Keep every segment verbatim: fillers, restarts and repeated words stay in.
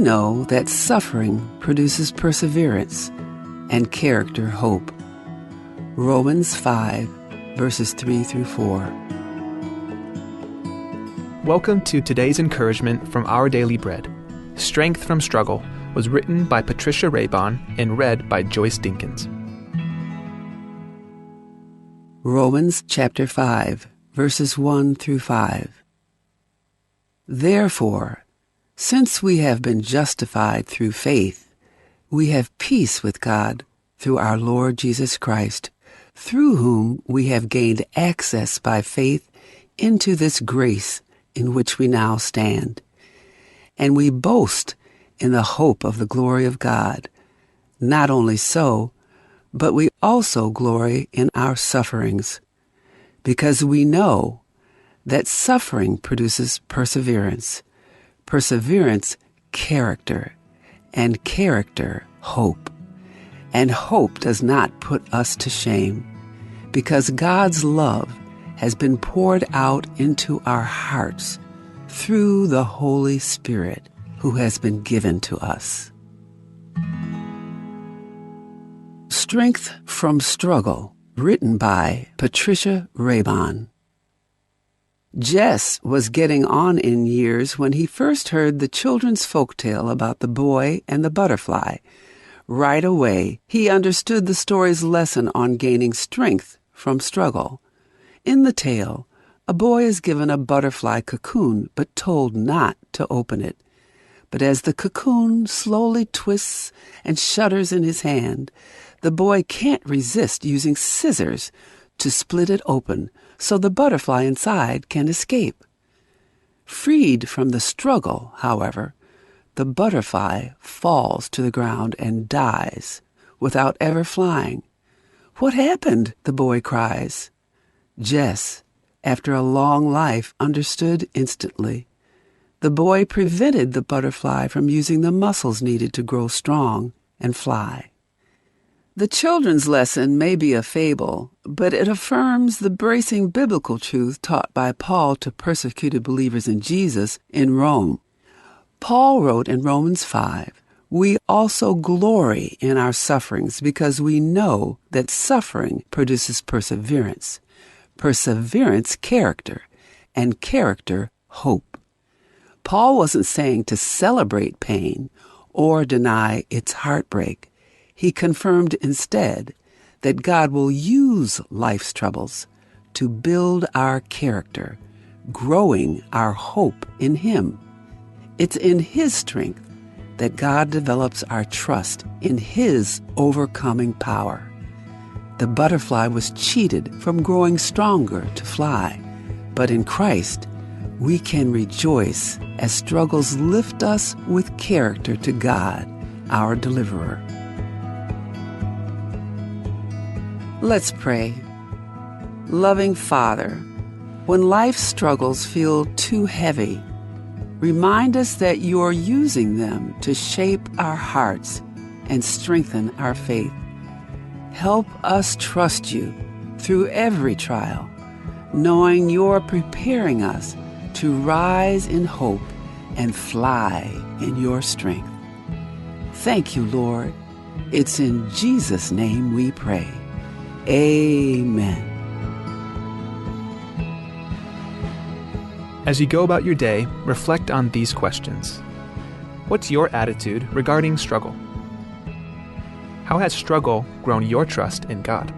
know that suffering produces perseverance, and character hope. Romans five, verses three through four. Welcome to today's encouragement from Our Daily Bread. Strength from Struggle was written by Patricia Raybon and read by Joyce Dinkins. Romans chapter five, verses one through five. Therefore, since we have been justified through faith, we have peace with God through our Lord Jesus Christ, through whom we have gained access by faith into this grace in which we now stand. And we boast in the hope of the glory of God. Not only so, but we also glory in our sufferings, because we know that suffering produces perseverance, perseverance, character, and character, hope. And hope does not put us to shame, because God's love has been poured out into our hearts through the Holy Spirit who has been given to us. Strength from Struggle, written by Patricia Raybon. Jess was getting on in years when he first heard the children's folktale about the boy and the butterfly. Right away, he understood the story's lesson on gaining strength from struggle. In the tale, a boy is given a butterfly cocoon but told not to open it. But as the cocoon slowly twists and shudders in his hand, the boy can't resist using scissors to split it open so the butterfly inside can escape. Freed from the struggle, however, the butterfly falls to the ground and dies without ever flying. "What happened?" the boy cries. Jess, after a long life, understood instantly. The boy prevented the butterfly from using the muscles needed to grow strong and fly. The children's lesson may be a fable, but it affirms the bracing biblical truth taught by Paul to persecuted believers in Jesus in Rome. Paul wrote in Romans five, "We also glory in our sufferings because we know that suffering produces perseverance, perseverance, character, and character, hope." Paul wasn't saying to celebrate pain or deny its heartbreak. He confirmed instead that God will use life's troubles to build our character, growing our hope in Him. It's in His strength that God develops our trust in His overcoming power. The butterfly was cheated from growing stronger to fly, but in Christ, we can rejoice as struggles lift us with character to God, our deliverer. Let's pray. Loving Father, when life's struggles feel too heavy, remind us that you're using them to shape our hearts and strengthen our faith. Help us trust you through every trial, knowing you're preparing us to rise in hope and fly in your strength. Thank you, Lord. It's in Jesus' name we pray. Amen. As you go about your day, reflect on these questions. What's your attitude regarding struggle? How has struggle grown your trust in God?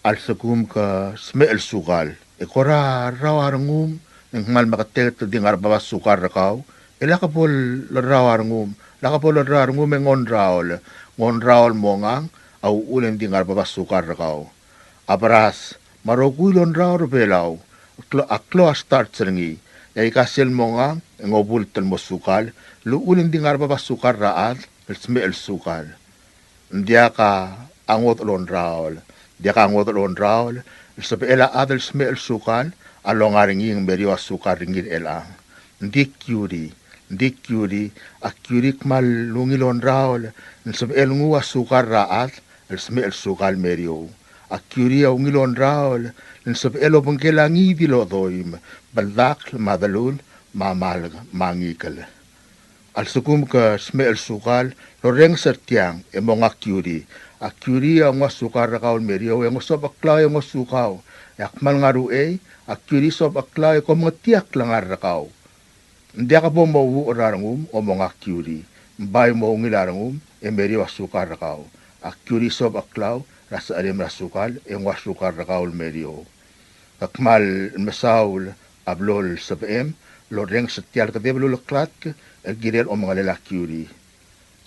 A lsekum ke smecher el sukal e kora rrau a rengum, e ng kmal meketeket el di ngar er a bab a sukal er kau, e lak bo lerrau a rengum, lak bo lerrau a rengum e ng ongraol, ng ongraol mongang a uchul e ng di ngar er a bab a sukal er kau. A beras me a rokui el ongraol er a Belau a klo-, a klou a starch er ngii, e aika sel mongang e ng obult el mo sukal, el uchul e ng di ngar er a bab a sukal er a chad el smecher el sukal. Ng diak a ngodech el ongraol, ng diak a ngodech el ongraol el sebechel a chad el smecher el sukal a longa er ngii e ng meriou a sukal er ngii er chelechang. Ng di kiuri, Ng di kiuri, a kiuri a kmal ungil ongraol, ng sebechel nguu a sukal er a chad, el smecher el sukal el meriou. A kiuri a ungil ongraol, ng sebechel obengkel a ngii di el odoim, beldakl, me a delul, me a malk, me a ngikel. A lsekum ke smecher el sukal, el orrenges er tiang, e monga kiuri. A kiuri a nguu a sukal er kau el meriou, e ng sobecheklau e nguu a sukau. E a kmal ngar er uchei, a kiuri sobecheklau e ko mengetii a klengar er kau. Ng diak bo mo uchul er a rengum, o monga kiuri. Ng bai mo ungil a rengum, e meriou a sukal er kau. A kiuri sobecheklau, er a secherem er a sukal, e nguu a sukal er kau el meriou. Ke kmal mesaul a blo el sebechem, el orrenges er tia el kedeb el uleklatk, el kirel omengelel a kiuri.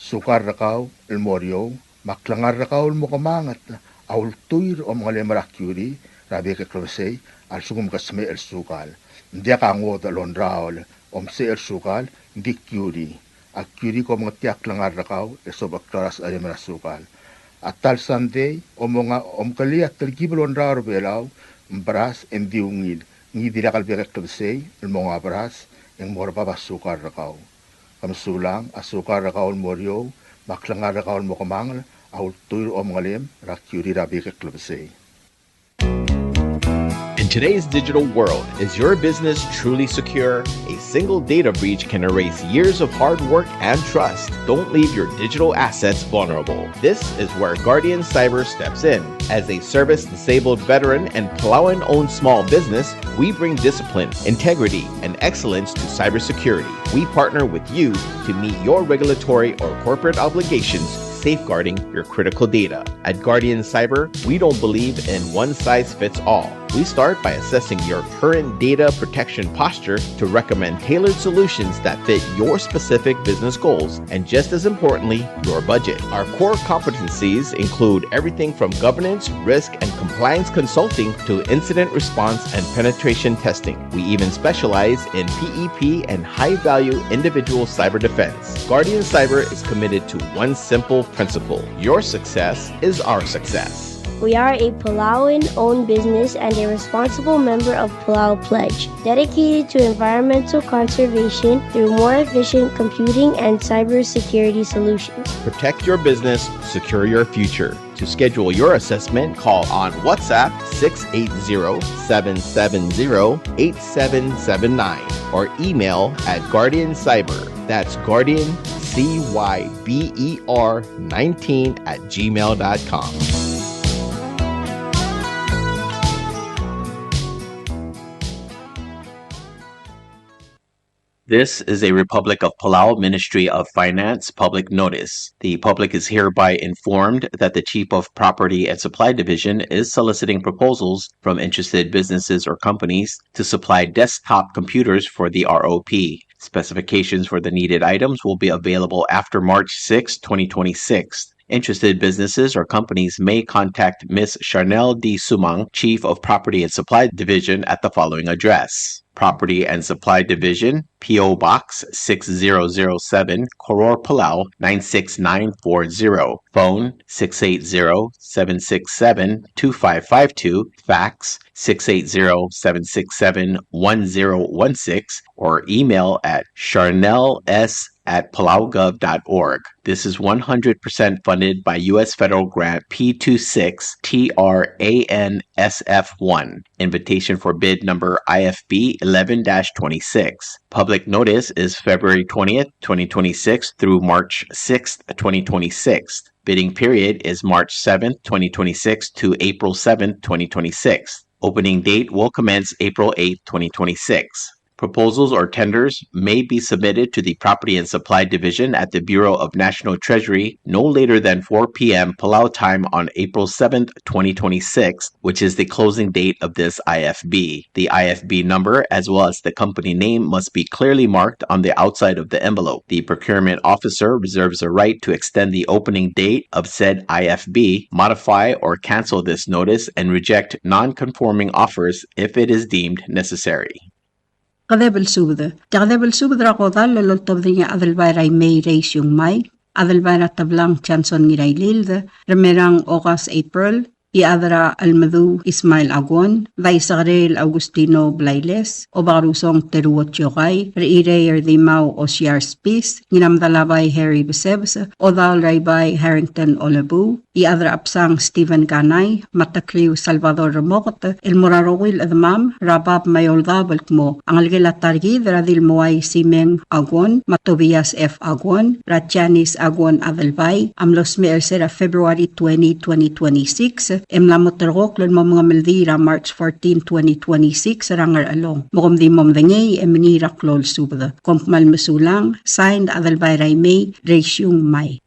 Sukal er kau, el mo er eou, me a klengar er kau el mo kemanget, a ultuil er omengelem er a kiuri, er a bek el klebesei, a lsekum ke smecher el sukal. Ng diak a ngodech el ongraol, omsecher el sukal, ng di kiuri. A kiuri ko mengetii a klengar er kau, e sobecheklau er a secherem er a sukal. A ta el sandei, omonga, omkelii a telkib el ongraol er Belau, ng beras, e ng di ungil, ngii di lak el bek el klebesei, el monga beras, e ng mo er bab a sukal er kau. Ke mesulang, a sukal er kau el mo er eou, me a klengar er kau el mo kemanget, a ultuil er omengelem, er a kiuri er a bek el klebesei. In today's digital world, is your business truly secure? A single data breach can erase years of hard work and trust. Don't leave your digital assets vulnerable. This is where Guardian Cyber steps in. As a service disabled veteran and Palauan-owned small business, we bring discipline, integrity, and excellence to cybersecurity. We partner with you to meet your regulatory or corporate obligations, safeguarding your critical data. At Guardian Cyber, we don't believe in one size fits all. We start by assessing your current data protection posture to recommend tailored solutions that fit your specific business goals and, just as importantly, your budget. Our core competencies include everything from governance, risk, and compliance consulting to incident response and penetration testing. We even specialize in P E P and high-value individual cyber defense. Guardian Cyber is committed to one simple principle: your success is our success. We are a Palauan-owned business and a responsible member of Palau Pledge, dedicated to environmental conservation through more efficient computing and cybersecurity solutions. Protect your business, secure your future. To schedule your assessment, call on WhatsApp six eight zero, seven seven zero, eight seven seven nine or email at Guardian Cyber. That's Guardian C Y B E R nineteen at gmail dot com. This is a Republic of Palau Ministry of Finance public notice. The public is hereby informed that the Chief of Property and Supply Division is soliciting proposals from interested businesses or companies to supply desktop computers for the R O P. Specifications for the needed items will be available after March sixth, twenty twenty-six. Interested businesses or companies may contact Miss Charnel D. Sumang, Chief of Property and Supply Division, at the following address: Property and Supply Division, P O Box six zero zero seven, Koror, Palau nine six nine four zero. Phone six eight zero, seven six seven, two five five two. Fax six eight zero, seven six seven, one zero one six, or email at charnels at palaugov dot org. This is one hundred percent funded by U S Federal Grant P two six T R A N S F one, invitation for bid number I F B eleven dash twenty-six. Public notice is February twentieth, twenty twenty-six through March sixth, twenty twenty-six. Bidding period is March seventh, twenty twenty-six to April seventh, twenty twenty-six. Opening date will commence April eighth, twenty twenty-six. Proposals or tenders may be submitted to the Property and Supply Division at the Bureau of National Treasury no later than four p.m. Palau time on April seventh, twenty twenty-six, which is the closing date of this I F B. The I F B number, as well as the company name, must be clearly marked on the outside of the envelope. The procurement officer reserves a right to extend the opening date of said I F B, modify or cancel this notice, and reject non-conforming offers if it is deemed necessary. Kedeb el subed. Tia kedeb el subed er a kodall el oltobed er ngii a Adelbai er a Imei Reis Iungmai, Adelbai er a Teblang Johnson Ngirailild, Remerang August April, Iechad er a Chelmeduch Ismael Aguon, Daisekerel Augustino Blailes, Obakerusong Teruo Tiokai, Rechirei er Dimau Osiar Spis, Ngiramdalabai Harry Besebes, Odaol er a Ibai Harrington Olebu, Iechad er a Chebsang Stephen Kanai, me a Tekriu Salvador Remoket, el mo er a rokui el chedemam er a bab me a eoldab el kmo a ngelekel a ta er kid er a Dilmoai Simeng Aguon, me a Tobias F. Aguon, er a Janice Aguon Adelbai, a mlo smecher er se er a February twenty, twenty twenty-six, e mla mo terrekokl el mo mengemeldiil er a March fourteen, twenty twenty-six, er a Ngerchelong. Me kom di mo medengei e mengiil er a klou el subed. Kom kmal mesulang, signed, Adelbai er a Imei, Reisiung Mai.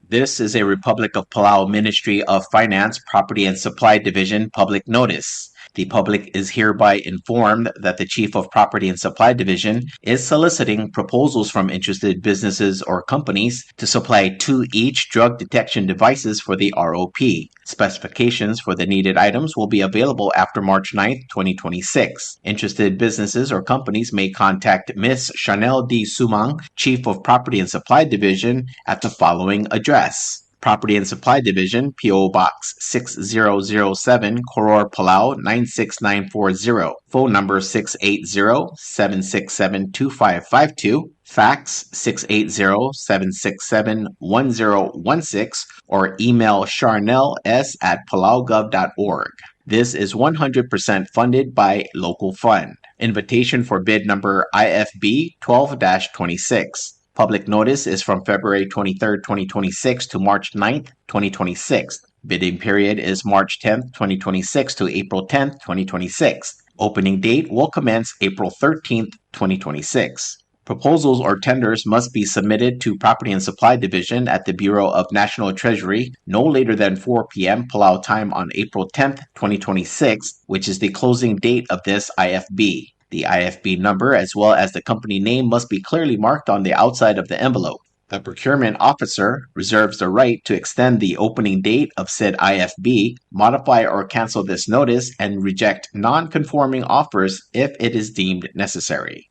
This is a Republic of Palau Ministry of Finance, Property and Supply Division public notice. The public is hereby informed that the Chief of Property and Supply Division is soliciting proposals from interested businesses or companies to supply two each drug detection devices for the R O P. Specifications for the needed items will be available after March ninth, twenty twenty-six. Interested businesses or companies may contact Miss Chanel D. Sumang, Chief of Property and Supply Division, at the following address: Property and Supply Division, P O Box six zero zero seven, Koror, Palau nine six nine four zero. Phone number six eight zero, seven six seven, two five five two. Fax six eight zero, seven six seven, one zero one six, or email charnels at palaugov dot org. This is one hundred percent funded by local fund. Invitation for bid number I F B twelve dash twenty-six. Public notice is from February twenty-third, twenty twenty-six to March ninth, twenty twenty-six. Bidding period is March tenth, twenty twenty-six to April tenth, twenty twenty-six. Opening date will commence April thirteenth, twenty twenty-six. Proposals or tenders must be submitted to Property and Supply Division at the Bureau of National Treasury no later than four p m Palau time on April tenth, twenty twenty-six, which is the closing date of this I F B. The I F B number as well as the company name must be clearly marked on the outside of the envelope. The procurement officer reserves the right to extend the opening date of said I F B, modify or cancel this notice, and reject non-conforming offers if it is deemed necessary.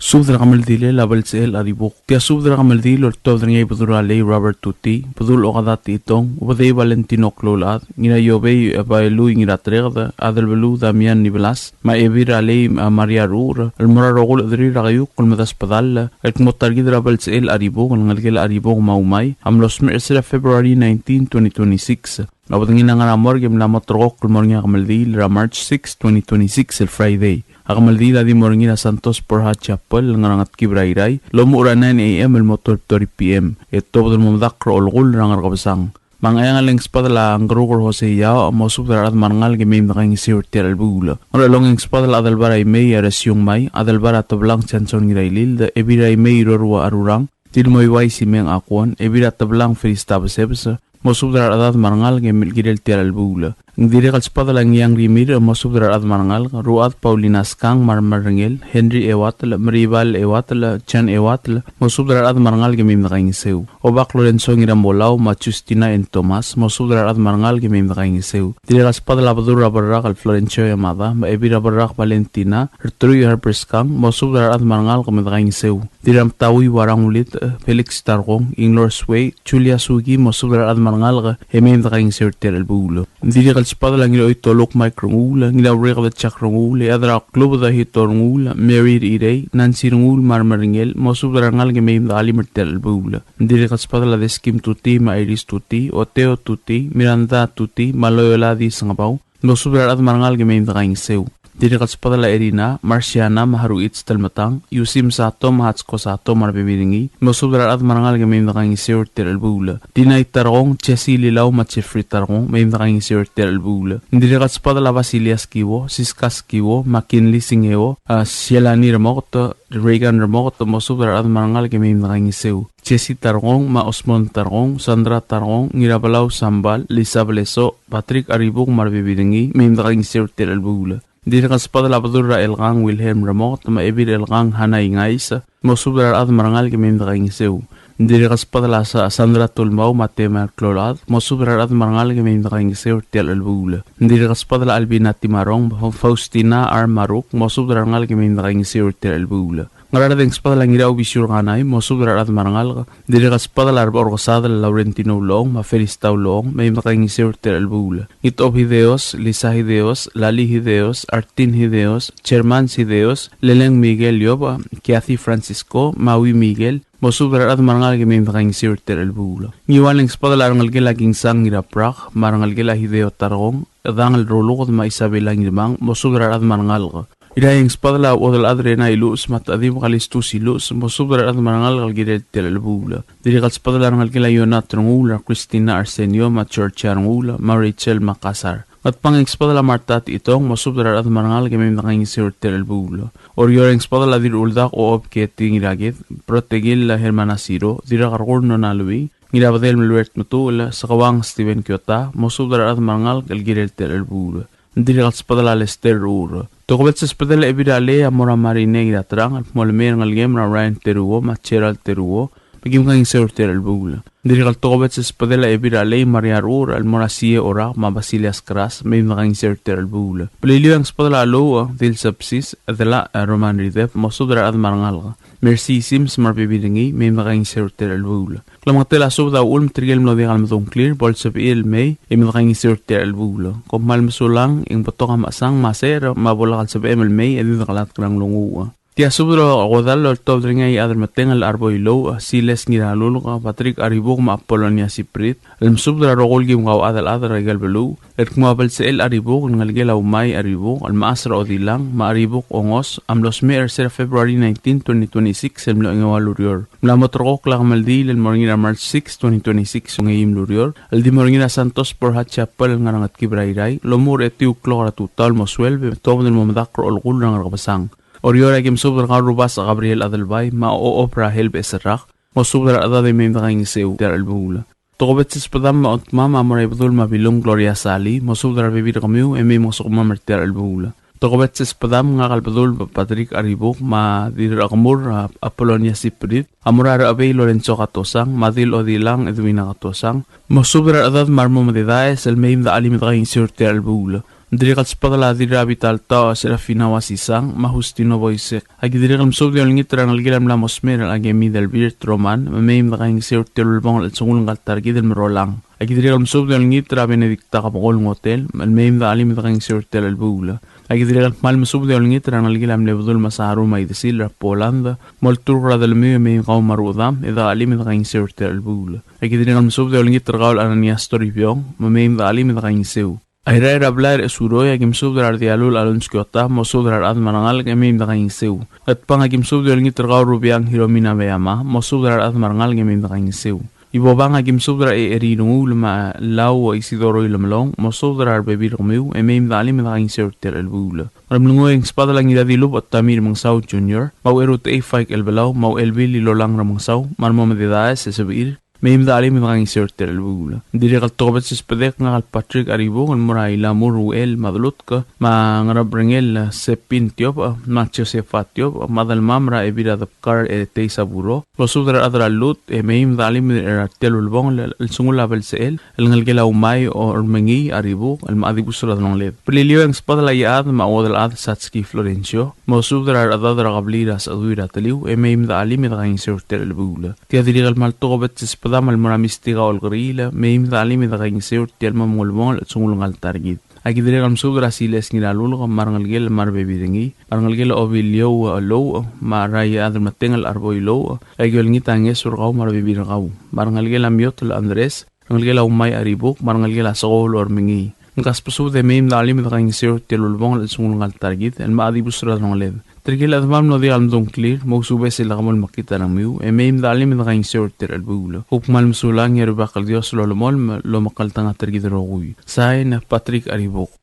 Subed er a kemeldiil er a Belsechel Adibuk. Tia subed er a kemeldiil el oltobed er ngii a Ibedul er a Lei Robert Tuti, Bedul Okada Techitong, Ubedei Valentino Kloulechad, Ngiraiobei Baelui Ngiratereked, Adelbeluu Damian Nibelas, me a Ebil er a Lei, a, Maria Ruur, el mo er a rokui el chederir er a Keiukl el medesbedall el kmo ta er kid er a Belsechel Adibuk, el ngelekel a Adibuk me a Umai, a mlo smecher er se er a February nineteen, twenty twenty-six. A bedengel a ngar er a morgue e mla mo terrekokl el mo er ngii a kemeldiil er a March six, twenty twenty-six, el Friday. A kemeldiil a di mo er ngii er a Santos Borja Chapel el ngar er a Ngetkib er a Irrai, el omuchel er a nine a m el mo twelve thirty p m, e tuobed el mo medakl er a olekull er a Ngerkebesang. Me a Ngcheangel e ng sbedel a Ngkeruker Jose Yao, mosubed er a rechad me a rengalek e mei me dekaingeseu er tia el chelebuul. Ngerchelong e ng sbedel a Adelbai er a Imei Aresiung Mai, Adelbai er a Teblang Johnson Ngirailild, Ebil er a Imei Rorua Arurang, Tilmoibai Simeng Akuon, Ebil er a Teblang Felista Besebes, mosubed er a rechedad me a rengalek e mei el kirel tia el chelebuul. Ng dirrek el sbedel a Ngiang Rimirch, mosubed er a rechad me a rengalek, Ruchad Paulina Skang me a remerrengel, Henry Ewatel, Meribal Ewatel, Jan Ewatel, mosubed er a rechad me a rengalek e mei me dekaingeseu. Obak Lorenzo Ngiramolau me a Justina N. Thomas, mosubed er a rechad me a rengalek e mei me dekaingeseu. Dirrek el sbedel a Bedul er a Berrak el Florencio Yamada, me a Ebil er a Berrak Valentina, Rteruich Herbert Skang, mosubed er a rechad me a rengalek e mei me dekaingeseu. Dirramtaui Warang Ulit, Felix Tarkong, Inglor Suei, Julia Suki, mosubed er a rechad me a rengalek e mei me dekaingeseu er tia el chelebuul. Dirrek el sbedel a Ngiraoitoluk Mike Renguul, Ngiraurreked Jack Renguul, Iechad er a Klubed Hito Renguul, Mary Rirei, Nancy Renguul me a remerrengel, mosubed er a rengalek e mei me dechelim er tia el chelebuul. Dirrek el sbedel a Deskim Tuti me a Iris Tuti, Oteo Tuti, Miranda Tuti, me a Loyola Di Sengebau, mosubed er a rechad me a rengalek e mei me dekaingeseu. Dirrek el sbedel a Erina, Marciana, me a Haruich Telmetang, Yusim Sato, me a Hatsko Sato, me a rebebil er ngii, mosubed er a rechad me a rengalek e mei me dekaingeseu er tia el chelebuul. Dina Itarkong, Jesse Lilau, me a Jeffrey Tarkong, mei me dekaingeseu er tia el chelebuul. Dirrek el sbedel a Basilia Skiwo, Siska Skiwo, me a Kinley Singeo, a Sielani Remoket, Reagan Remoket, mosubed er a rechad me a rengalek e mei me dekaingeseu. Jesse Tarkong, me a Osmond Tarkong, Sandra Tarkong, Ngirabelau Sambal, Lisa Bleso, Patrick Aribuk me a rebebil er ngii, mei me dekaingeseu er tia el chelebuul. Dirrek el sbedel a Bedul er a Elkang Wilhelm Remoket, me a Ebil er a Elkang Hana Ingais, mosubed er a rechad me a rengalek e mei me dekaingeseu. Dirrek el sbedel a Sa-, Sandra Tulmau me a Tema Klolad, mosubed er a rechad me a rengalek e mei me dekaingeseu er tia el chelebuul. Dirrek el sbedel a Albina Timarong, Fa-, Faustina Armaruk, mosubed er a rengalek e mei me dekaingeseu er tia el chelebuul. Ngaraard e ng sbedel a Ngirau Bisiur Kanai, mosubed er a rechad me a rengalek. Dirrek el sbedel a Rebechor Kesadel Laurentino Ulechong, me a Felista Ulechong, mei me dekaingeseu er tia el chelebuul. Ngitob Hideos, Lisa Hideos, Lali Hideos, Artin Hideos, Germans Hideos, Leleng Miguel Yoba, Kathy Francisco, Maui Miguel, mosubed er a rechad me a rengalek e mei me dekaingeseu er tia el chelebuul. Ngiual e ng sbedel a rengelekel a Kingsang Ngiraprak, me a rengelekel a Hideo Tarkong, Dangel Roluked me a Isabela Ngirmang, mosubed er a rechad me a rengalek. Irrai e ng sbedel a Uodelchad Rena Iluches me a Techedib Kalistus Iluches, mosubed er a rechad me a rengalek el kirel tia el chelebuul. Dirrek el sbedel a rengelekel a Ionat Renguul, er a Christina Arsenio, me a Georgia Renguul, me a Rachel Makassar. Ngatpang e ng sbedel a Marta Techitong, mosubed er a rechad me a rengalek e mei me dekaingeseu er tia el chelebuul. Oreor e ng sbedel a Dirruldak Ochob Keti Ngiraked, Brotekil Hermana Siro, Dirrakerkur Nona Lui, Ngirabedel Meluert Metuchel, Sekeuang Steven Kiota, mosubed er a rechad me a rengalek el kirel tia el chelebuul. Ng dirrek el sbedel a Lester Ur. Tokubets el sbedel a Ebil er a Lei a mo er a Marine Ngiraterang, el kmo le mei er a rengelekem er a Ryan Teruo me a Gerald Teruo, me kim kaingeseu er tia el chelebuul. Ng dirrek el tokubets el sbedel a Ebil er a Lei Maria Ur, el mo er a Sie Orak me a Basilias Kras, mei me dekaingeseu er tia el chelebuul. Beliliou e ng sbedel a Lou, Dil Sepsis, Dela, Roman Ridep, mosubed er a rechad me a rengalek. Mercy Sims me a rebebil er ngii, mei me dekaingeseu er tia el chelebuul. Klemengetel a subed a uchul me tirke el mlo diak el medung a ngklir, bo lsebechir el mei, e mei me dekaingeseu er tia el chelebuul. Kom kmal mesulang, e ng betok a mechesang me a secher, me a bo lak el sebechem el mei, e di dekelatk er a nglunguuch. Tia subed er a kodall el oltobed er ngii a Iechad er a Metengel Arboi Louch, Siles Ngiralulk, Patrick Aribuk me a Apolonia Siprit, el mesubed er a rokui el kim kauchad el chad er aike el beluu, el kmo a Belsechel Aribuk, el ngelekel a Umai Aribuk, el mechas er a Odilang, me a Aribuk Ongos, a mlo smecher er se er a February nineteen, twenty twenty-six, el mlo chengeua el ureor. Mla mo terrekokl a kemeldiil el mo er ngii er a March six, twenty twenty-six, ongeim el ureor, el di mo er ngii er a Santos Borja Chapel el ngar er a Ngetkib er a Irrai, el omuchel er a etiu el klok er a tutau el mo sueleb, e tuobed el mo medakl er a olekull er a Ngerkebesang. Oreor a kim subed er kau el Rubasech Gabriel Adelbai, me a Ochob er a Helb Eserrak, mosubed er a rechedad e mei me dekaingeseu er tia el chelebuul. Tokubets el sbedam me a Otmam a mo er a Ibedul me a Bilung Gloria Salii, mosubed er a rebebil er kemiu, e mei mngesukemam er tia el chelebuul. Tokubets el sbedam ngak el Bedul Patrick Aribuk, me a Dirrechekemur, a, Apolonia Siprit, a mo er a Rechebei Lorenzo Katosang, me a Dil Odilang Edwina Katosang, mosubed er a rechedad me a remo mededaes, el mei me dechelim e dekaingeseu er tia el chelebuul. Ng dirrek el sbedel a Dirrabitaltoa Serafina Wasisang, me a Justino Boisek. Aki dirrek el mesubed e olengit er a rengelekel a mla mo smecher el Akemi Delbirt Roman, me mei me dekaingeseu er tia el ulebongel el chelsengul ngka el ta er kid el Merolang. Aki dirrek el mesubed e olengit er a Benedicta Kebekol Ngotel, el mei me dechelim e dekaingeseu er tia el chelebuul. Aki dirrek el kmal mesubed e olengit er a rengelekel a mle Bedul Masaru me a Idesil er a Poland, molturk er a delemiu e mei kau me a rechedam, e dechelim e dekaingeseu er tia el chelebuul. Aki dirrek el mesubed e olengit er kau el Ananias Toribiong, me mei me dechelim e dekaingeseu. Airai er a blai er a Esuroi, aki mesubed er a Rdialul Alonso Kiota, mosubed er a rechad me a rengalek e mei me dekaingeseu. Ngatpang aki mesubed e olengit er kau el Rubiang Hiromina Beama, mosubed er a rechad me a rengalek e mei me dekaingeseu. Ibobang aki mesubed er a Eri Renguul me a Lau Isidoro Ilemelong, mosubed er a rebebil er kemiu, e mei me dechelim e dekaingeseu er tia el chelebuul. Ngeremlengui e ng sbedel a Ngiradilubech Tommy Remengesau Junior, me a Ucherutechei Faik Elbelau, me a Uchelbil Ilolang Remengesau, me a remo mededaes e sebechir, mei me dechelim e dekaingeseu er tia el chelebuul. Ng dirrek el tokubets el sbedek ngak el Patrick Aribuk, el mo er a Ilamur Uchel me a Delutk, me a Ngerebrengel Sepin Tiobech, me a Josefa Tiobech, me a Delmam er a Ebil er a Debkar e Teisaburo, mosubed er a rechad er a Lut, e mei me dechelim er tia el ulebongel el chelsengul a Belsechel, el ngelekel a Umai Ormengii Aribuk, el mla dibus er a delongeled. Beliliou e ng sbedel a Iechad me a Uodelchad Satski Florencio, mosubed er a rechedad er a kebliil er a Sechedui er a Teliu, e mei me dechelim e dekaingeseu er tia el chelebuul. Tia dirrek el kmal tokubets el sbedam el mo er a Mistika Olkeriil, mei me dechelim e dekaingeseu er tia el mo ulebongel el chelsengul ngka el ta er kid. Aki dirrek el mesubed er a Siles Ngiralulk, me a rengelekel me a rebebil er ngii, me a rengelekel a Obiliou Louch, me a Raiad er a Metengel Arboi Louch, aki olengit a ngeso er kau me a rebebil er kau, me a rengelekel a Miotel Andres, rengelekel a Umai Aribuk, me a rengelekel a Sekoul Ormengii. Ng kasbesubed e mei me dechelim e dekaingeseu er tia el ulebongel el chelsengul ngka el ta er kid, el mla dibus er a delongeled. Tirke el chedemam el mlo diak el medung a ngklir, mousubes e lak bo lemekngit a rengmiu, e mei me dechelim e dekaingeseu er tia el chelebuul. Kuk kmal mesulang e a Rubak el Dios lolemolem el omekngeltengat er kid el rokui. Sain, Patrick Aribuk.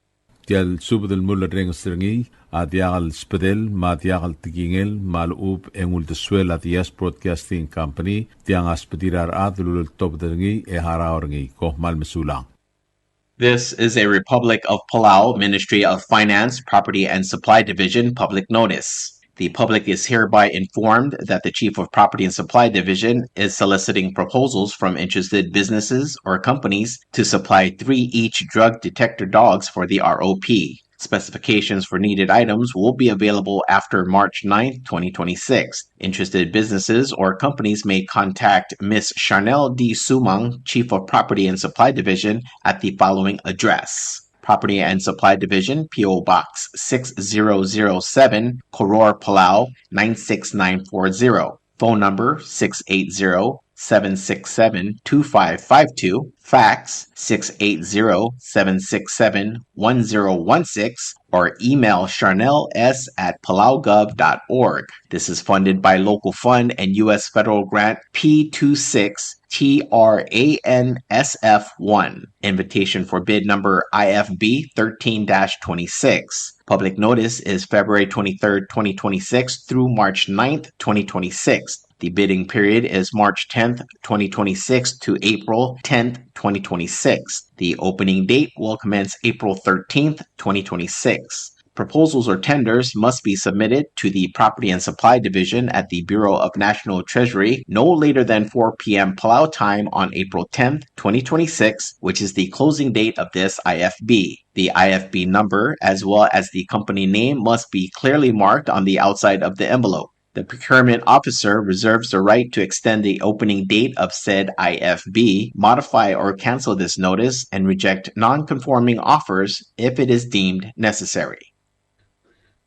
Tia el subed el mulerrenges er ngii a diak el sbedel me a diak el tekingel me a lechub e ng uldesuel a Diaz Broadcasting Company, tiang a sbedir a rechad el uleltobed er ngii e harau er ngii. Kom kmal mesulang. This is a Republic of Palau Ministry of Finance, Property and Supply Division public notice. The public is hereby informed that the Chief of Property and Supply Division is soliciting proposals from interested businesses or companies to supply three each drug detector dogs for the R O P. Specifications for needed items will be available after March ninth, twenty twenty-six. Interested businesses or companies may contact Miss Charnel D. Sumang, Chief of Property and Supply Division, at the following address: Property and Supply Division, P O Box six zero zero seven, Koror, Palau nine six nine four zero. Phone number six eight zero, seven six seven, two five five two. Fax six eight zero, seven six seven, one zero one six, or email charnels at palaugov dot org. This is funded by local fund and U S federal grant P two six T R A N S F one. Invitation for bid number I F B thirteen dash twenty-six. Public notice is February twenty-third, twenty twenty-six through March ninth, twenty twenty-six. The bidding period is March tenth, twenty twenty-six to April tenth, twenty twenty-six. The opening date will commence April thirteenth, twenty twenty-six. Proposals or tenders must be submitted to the Property and Supply Division at the Bureau of National Treasury no later than four p.m. Palau time on April tenth, twenty twenty-six, which is the closing date of this I F B. The I F B number, as well as the company name, must be clearly marked on the outside of the envelope. The procurement officer reserves the right to extend the opening date of said I F B, modify or cancel this notice, and reject non-conforming offers if it is deemed necessary.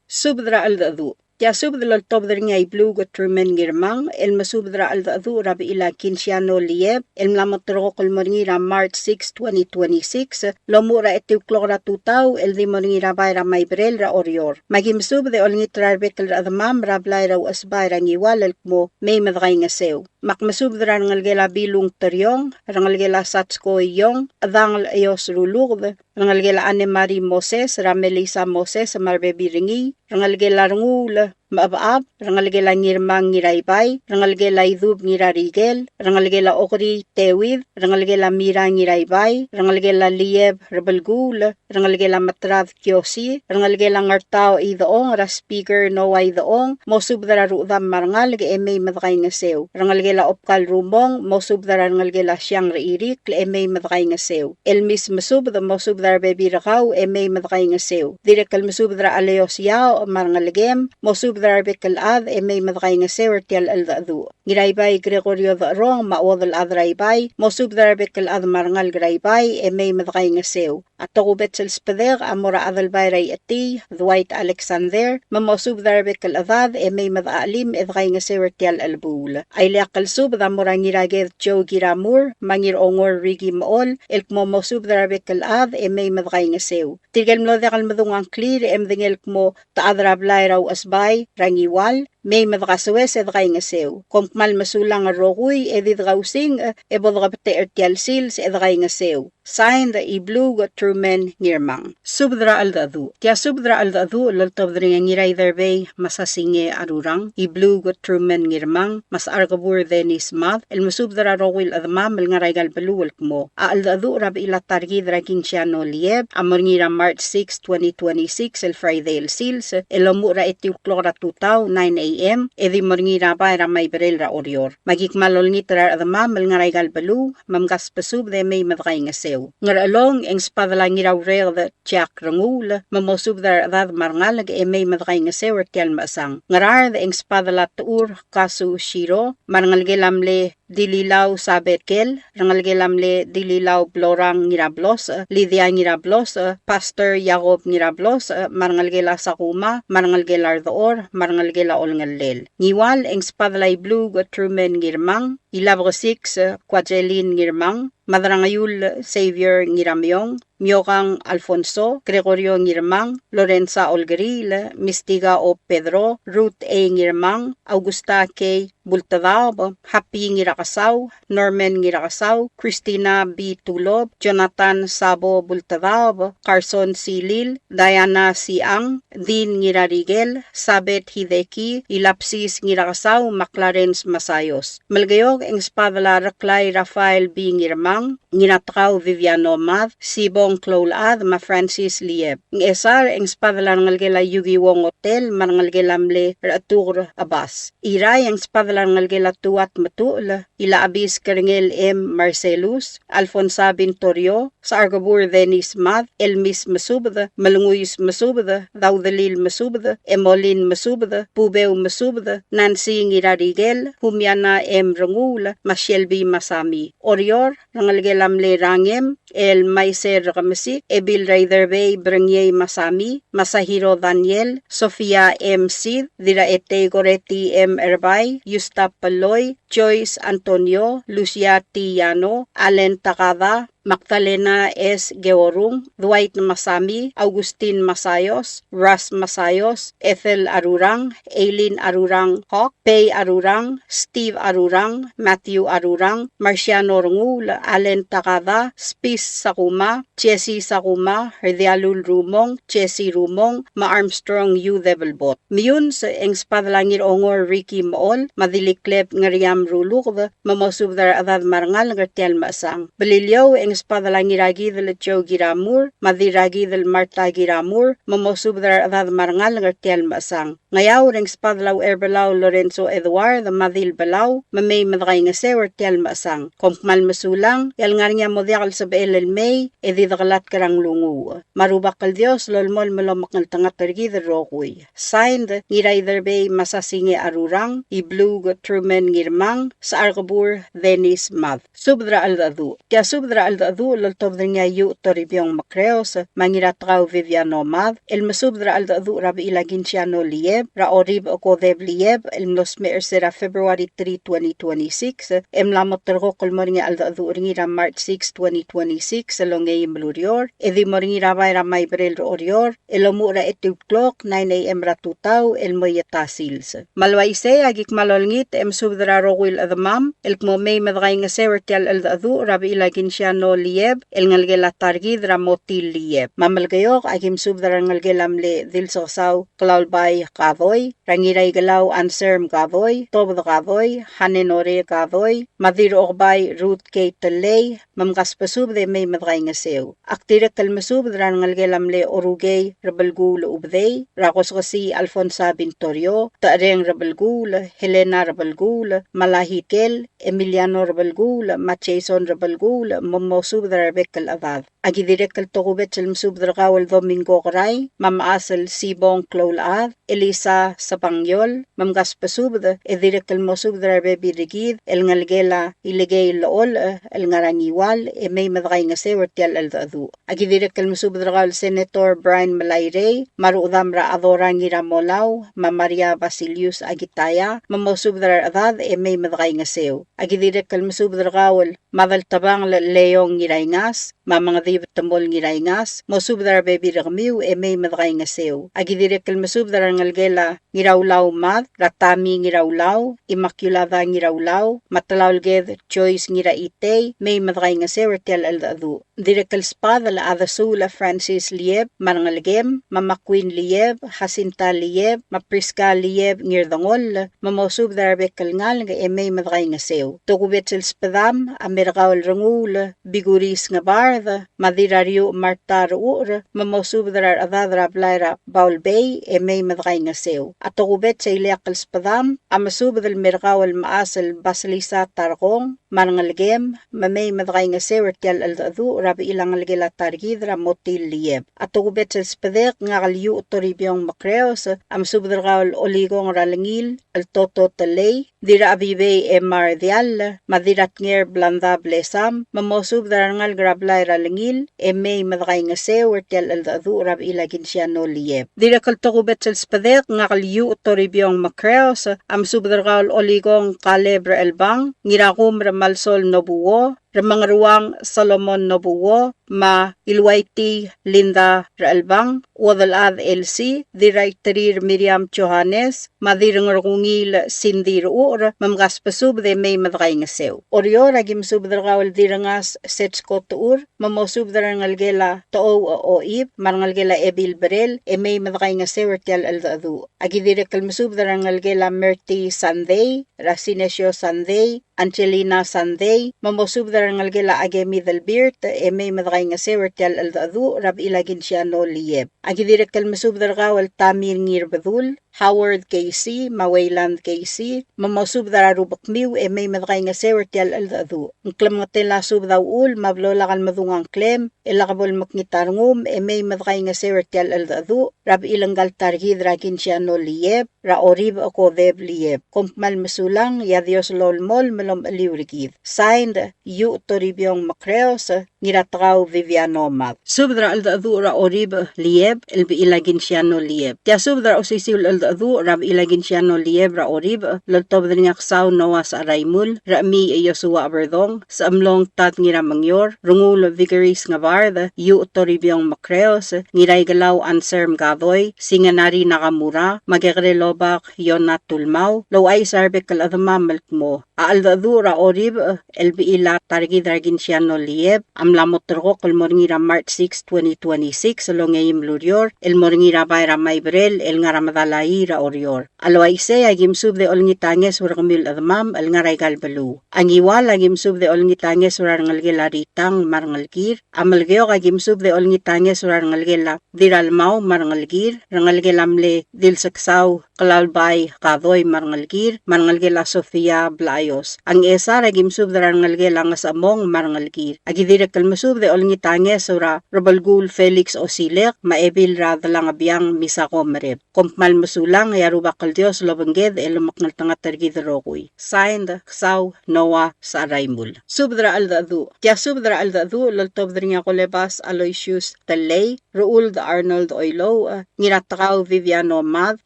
Subed er a cheldecheduch. Tia subed el oltobed er ngii a Ibluuk Truman Ngirmang, el mesubed er a cheldecheduch er a bechil a Kinsiano Lieb, el mla moterekokl el mo er ngii er a March six, twenty twenty-six, el omuchel er a etiu el klok er a tutau, el di mo er ngii er a bai er a Maiberel er a Oreor. Me aki mesubed e olengit er a rebek el rechedemam er a blai er a Uchesbai er a Ngiwal el kmo mei me dekaingeseu. Me ak mesubed er a rengelekel a Bilung Teriong, rengelekel a Satsko Iong, Chedangel Eos Ruluked, rengelekel a Anne Marie Moses, er a Melissa Moses, me a rebebil er ngii, rengelekel a Renguul Mechebechab, rengelekel a Ngirmang Ngiraibai, rengelekel a Idub Ngirarikel, rengelekel a Okri Teuid, rengelekel a Mira Ngiraibai, rengelekel a Lieb Rebelkuul, rengelekel a Meterad Kiosi, rengelekel a Ngertau Idechong, er a Speaker Noah Idechong, mosubed er a rechedam me a rengalek e mei me dekaingeseu. Rengelekel a Obkal Rumong, mosubed er a rengelekel a Siang er a Irikl e mei me dekaingeseu. El Mis Mesubed, mosubed er a rebebil er kau e mei me dekaingeseu. Dirrek el mesubed er a Aleos Iaoch me a rengelekem, mosubed er a rebek el chad e mei me dekaingeseu er tia el cheldecheduch. Ngiraibai Gregorio Decherong me a chuodel chad er a Ibai, mosubed er a rebek el chad me a rengalek er a Ibai e mei me dekaingeseu. A tokubets el sbedek a mo er a Adelbai er a Iechetii, Dwight Alexander, me mosubed er a rebek el chedad e mei me dechachelim e dekaingeseu er tia el chelebuul. A ileakl el subed a mo er a Ngiraked Joe Kiramur me a Ngirongor Ricky Mechol, el kmo mosubed er a rebek el chad e mei me dekaingeseu. Tirke el mlo diak el medung a ngklir e medengei el kmo te chad er a blai er a Uchesbai er a Ngiwal, mei me dekasoes e dekaingeseu. Kom kmal mesulang el rokui e di dekausingch e bo dekebetech er tia el sils e dekaingeseu. Signed, Ibluuk Truman Ngirmang. Subed er a cheldecheduch. Tia subed er a cheldecheduch el oltobed er ngii a Ngiraiderbei Masasinge Arurang, Ibluuk Truman Ngirmang, me a Secharkebur Dennis Mad, el mesubed er a rokui el chedemam el ngar er aika el beluu el kmo a cheldecheduch er a bechil a ta er kid er a Kinsiano Lieb a mo er ngii er a March six, twenty twenty-six, el Friday el sils, el omuchel er a etiu el klok er a tutau, nine a.m., e di mo er ngii er a bai er a Maiberel er a Oreor. Me aki kmal olengit er a rechedemam el ngar er aika el beluu, me mkasbesubed e mei me dekaingeseu. Ngerchelong e ng sbadel a Ngiraureked Jack Renguul, me mosubed er a rechedad me a rengalek e mei me dekaingeseu er tia el mechesang. Ngaraard e ng sbadel a Techur Kasu Shiro, me a rengelekel a mle Dililau Sabet Kel, rengelekel a mle Dililau Blorang Ngirablosech, Lydia Ngirablosech, Pastor Jacob Ngirablosech, me a rengelekel a Sakuma, me a rengelekel a Rdechor, me a rengelekel a Olngellel. Ngiwal e ng sbadel a Ibluuk Truman Ngirmang, Ilabekesiks Kuajelin Ngirmang, Madrangaiul Xavier Ngiramiong, Miokang Alfonso, Gregorio Ngirmang, Lorenza Olkeriil, Mistika O. Pedro, Ruth A. Ngirmang, Augusta K. Bultedaob, Happy Ngirakesau, Norman Ngirakesau, Christina B. Tulob, Jonathan Sabo Bultedaob, Carson Silil, Diana Siang, Dean Ngirarikel, Sabet Hideki, Ilapsis Ngirakesau, me a Clarence Masayos. Melekeok e ng sbadel a Reklai Rafael B. Ngirmang, Ngiratekau Viviano Mad, Sibong Kloulechad me a Francis Lieb. Ngchesar e ng sbadel a rengelekel a Yukiwo Ngotel me a rengelekel a mle Rechetuker Abas. Irrai e ng sbadel a rengelekel a Tuat Metuchel, Ilachebis Kerengel M. Marcellus, Alfonsa Bintorio, Secharkebur Dennis Mad, Elmis Mesubed, Melenguis Mesubed, Daudelil Mesubed, Emolin Mesubed, Bubeu Mesubed, Nancy Ngirarikel, Humiana M. Renguul, me a Shelby Masami. Oreor, rengelekel a mle Rangem, el Maiser Rekemesik, Ebil Raiderbei Berengiei Masami, Masahiro Daniel, Sofia M. Sid, Dirraetei Koreti M. Erbai, Yusta Peloi, Joyce Antonio, Lucia T. Yano, Allen Takada, Magdalena S. Georung, Dwight Masami, Augustin Masayos, Ras Masayos, Ethel Arurang, Aileen Arurang Hawk, Pei Arurang, Steve Arurang, Matthew Arurang, Marciano Renguul, Allen Takada, Spis Sakuma, Jesse Sakuma, Rdialul Rumong, Jesse Rumong, me a Armstrong U. Debelbot. Meyuns e ng sbadel a Ngirongor Ricky Mechol, me a Dilikleb Ngeriam Ruluked, me mosubed er a rechedad me a rengalek er tia el mechesang. Beliliou e ng sbadel a Ngirakidel Joe Kiramur, me a Dirrakidel Martha Kiramur, me mosubed er a rechedad me a rengalek er tia el mechesang. Ngeaur e ng sbadel a Ucherbelau Lorenzo Edward, me a Dilbelau, me mei me dekaingeseu er tia el mechesang. Kom kmal mesulang, e a lengar er ngii a mo diak el sebechel el mei, e di dekelatk er a nglunguuch. Me a Rubak el Dios a lolemolem el omekngeltengat er kid el rokui. Signed, Ngiraiderbei Masasinge Arurang, Ibluuk Truman Ngirmang, Secharkebur Dennis Mad. Subed er a cheldecheduch. Tia subed er a cheldecheduch el oltobed er ngii a Iuch Toribiong Mekreos, me a Ngiratekau Viviano Mad, el mesubed er a cheldecheduch er a bechil a Kinsiano Lieb, er a Oribech Kodeb Lieb, el mlo smecher er se er a February three, twenty twenty-six, e mla mo terrekokl el mo er ngii a cheldecheduch er ngii er a March six, twenty twenty-six, el ongeim el ureor, e di mo er ngii er a bai er a Maiberel er Oreor, el omuchel er a etiu el klok, nine A M er a tutau, el mo ieta sils. Me a le uaisei, aki kmal olengit e mesubed er a rokui el chedemam el kmo mei me dekaingeseu er tia el cheldecheduch er a bechil a Kinsiano Lieb el ngelekel a ta er kid er a Motil Lieb. Me a Melekeok, aki mesubed er a rengelekel a mle Dilseksau Klaulbai Kadoi, er a Ngiraikelau Anserm Kadoi, Tobed Kadoi, Hanenore Kadoi, me a Dirrokebai Ruth K. Telei, me mkasbesubed e mei me dekaingeseu. Ak dirrek el mesubed er a rengelekel a mle Orukei Rebelkuul Ubedei, er a Koskesii Alfonsa Bintorio, Techereng Rebelkuul, Helena Rebelkuul, Malahi Kel, Emiliano Rebelkuul, me a Jason Rebelkuul, me mosubed er a rebek el chedad. Aki dirrek el tokubets el mesubed er kau el Domingo Kerai, me a mechas el Sibong Kloulechad, Elisa Sebangiol, me mkasbesubed, e dirrek el mosubed er a rebebil er kid, el ngelekel a Ilekei Llecholech, el ngar er a Ngiwal, e mei me dekaingeseu er tia el cheldecheduch. Aki dirrek el mesubed er kau el Senator Brian Melairei, me a Ruchedam er a Adora Ngiramolau, me a Maria Basilius Akitaya, me mosubed er a rechedad, e mei me dekaingeseu. Aki dirrek el mesubed er kau el Madeltebangel Leong Ngiraingas, me a Mengedib Temol Ngiraingas, mosubed er a rebebil er kemiu e mei me dekaingeseu. Aki dirrek el mesubed er a rengelekel a Ngiraulau Mad, er a Tami Ngiraulau, Immaculada Ngiraulau, me a Telaulked Joyce Ngiraitei, mei me dekaingeseu er tia el cheldecheduch. Dirrek el sbadel a Adesuul Francis Lieb, me a rengelekem, me a Makwin Lieb, Jacinta Lieb, me a Prisca Lieb Ngirdengoll, me mosubed er a rebek el ngalek e mei me dekaingeseu. Tokubets el sbedam a Merkau el Renguul, Bikuris Ngebard, me a Dirrariuch Marta Rechucher, me mosubed er a rechedad er a blai er a Baulbei e mei me dekaingeseu. A tokubets el ileakl el sbedam a mesubed el Merkau el mechas el Basilisa Tarkong, me a rengelekem, me mei me dekaingeseu er tia el cheldecheduch er a bechil a ngelekel a ta er kid er a Motil Lieb. A tokubets el sbedek ngak el Iuch Toribiong Mekreos a mesubed er kau el Olikong er a Lengil el Toto Telei, Dirrachebibei e Mar Diall, me a Dirratnger Blanda Blesam, me mosubed er a rengalek er a blai er a Lengil e mei me dekaingeseu er tia el cheldecheduch er a bechil a Kinsiano Lieb. Dirrek el tokubets el sbedek ngak el Iuch Toribiong Mekreos a mesubed er kau el Olikong Kaleb er a Chelbang, Ngirakum er a Malsol Nobuo, Remengeruang Solomon Nobuo, me a Iluaiti Linda Rechelbang, Uodelchad Elsie, Dirraiterir Miriam Johannes, me a Dirrengerkungiil Cindy Rechucher, me mkasbesubed e mei me dekaingeseu. Oreor, aki mesubed er kau el Dirrengas Setsko Techur, me mosubed er a rengelekel a Techouch Oib, me a rengelekel a Ebil Berel, e mei me dekaingeseu er tia el cheldecheduch. Aki dirrek el mesubed er a rengelekel a Merti Sandei, er a Sinesio Sandei, Angelina Sandei, me mosubed er er a rengelekel a Akemi Delbirt, e mei me dekaingeseu er tia el cheldecheduch er a bechil a Kinsiano Lieb. Aki dirrek el mesubed er kau el Tamir Ngirbedul, Howard Casey, me a Wayland Casey, me mosubed er a rubekmiu e mei me dekaingeseu er tia el cheldecheduch. Ng klemengetel a subed a uchul me a blo lak el medung a ngklem, e lak bo lemekngit a rengum, e mei me dekaingeseu er tia el cheldecheduch er a bechil ngka el ta er kid er a Kinsiano Lieb, er a Oribech Kodeb Lieb. Kom kmal mesulang, e a Dios lolemolem el omecheliu er kid. Signed, Iuch Toribiong Mekreos, Ngiratekau Viviano Mad. Subed er a cheldecheduch er a Oribech Lieb, el bechil a Kinsiano Lieb. Tia subed er a osisiu el cheldecheduch er a bechil a Kinsiano Lieb er a Oribech, el oltobed er ngii a Ksau Noah Secheraimul, Rechemiich Iosua Cheberdong, Sechemlong Tad Ngiramengior, Renguul Vicaries Ngebard, Iuch Toribiong Mekreos, Ngiraikelau Anserm Kadoi, Singenari Nakamura, me a Kekerel Obak Yona Tulmau, el ouchais er a rebek el chedemam el kmo a cheldecheduch er a Oribech el bechil a ta er kid er a Kinsiano Lieb a mla mo terrekokl el mo er ngii er a March six, twenty twenty-six, el ongeim el ureor, el mo er ngii er a bai er a Maiberel el ngar er a Medalaii er a Oreor. A le uaisei, aki mesubed e olengit a ngeso er kemiu el chedemam el ngar er aika el beluu. A Ngiwal, aki mesubed e olengit a ngeso er a rengelekel a Ritang me a rengelekir. A Melekeok, aki mesubed e olengit a ngeso er a rengelekel a Diralmau me a rengelekir, rengelekel a mle Dilseksau Klalbai Kadoi me a rengelekir, me a rengelekel a Sofia Blaios. A Ngchesar, aki mesubed er a rengelekel a Ngesechemong me a rengelekir. Aki dirrek el mesubed e olengit a ngeso er a Rebelkuul Felix Osilek me a Ebil er a Delangebiang Misako Mereb. Kom kmal mesulang, e a Rubak el Dios lobengked e lomekngeltengat er kid el rokui. Signed, Ksau Noah Secheraimul. Subed er a cheldecheduch. Tia subed er a cheldecheduch el oltobed er ngii a Kolebas Aloysius Tellei, Rechuld Arnold Oilouch, Ngiratekau Viviano Mad,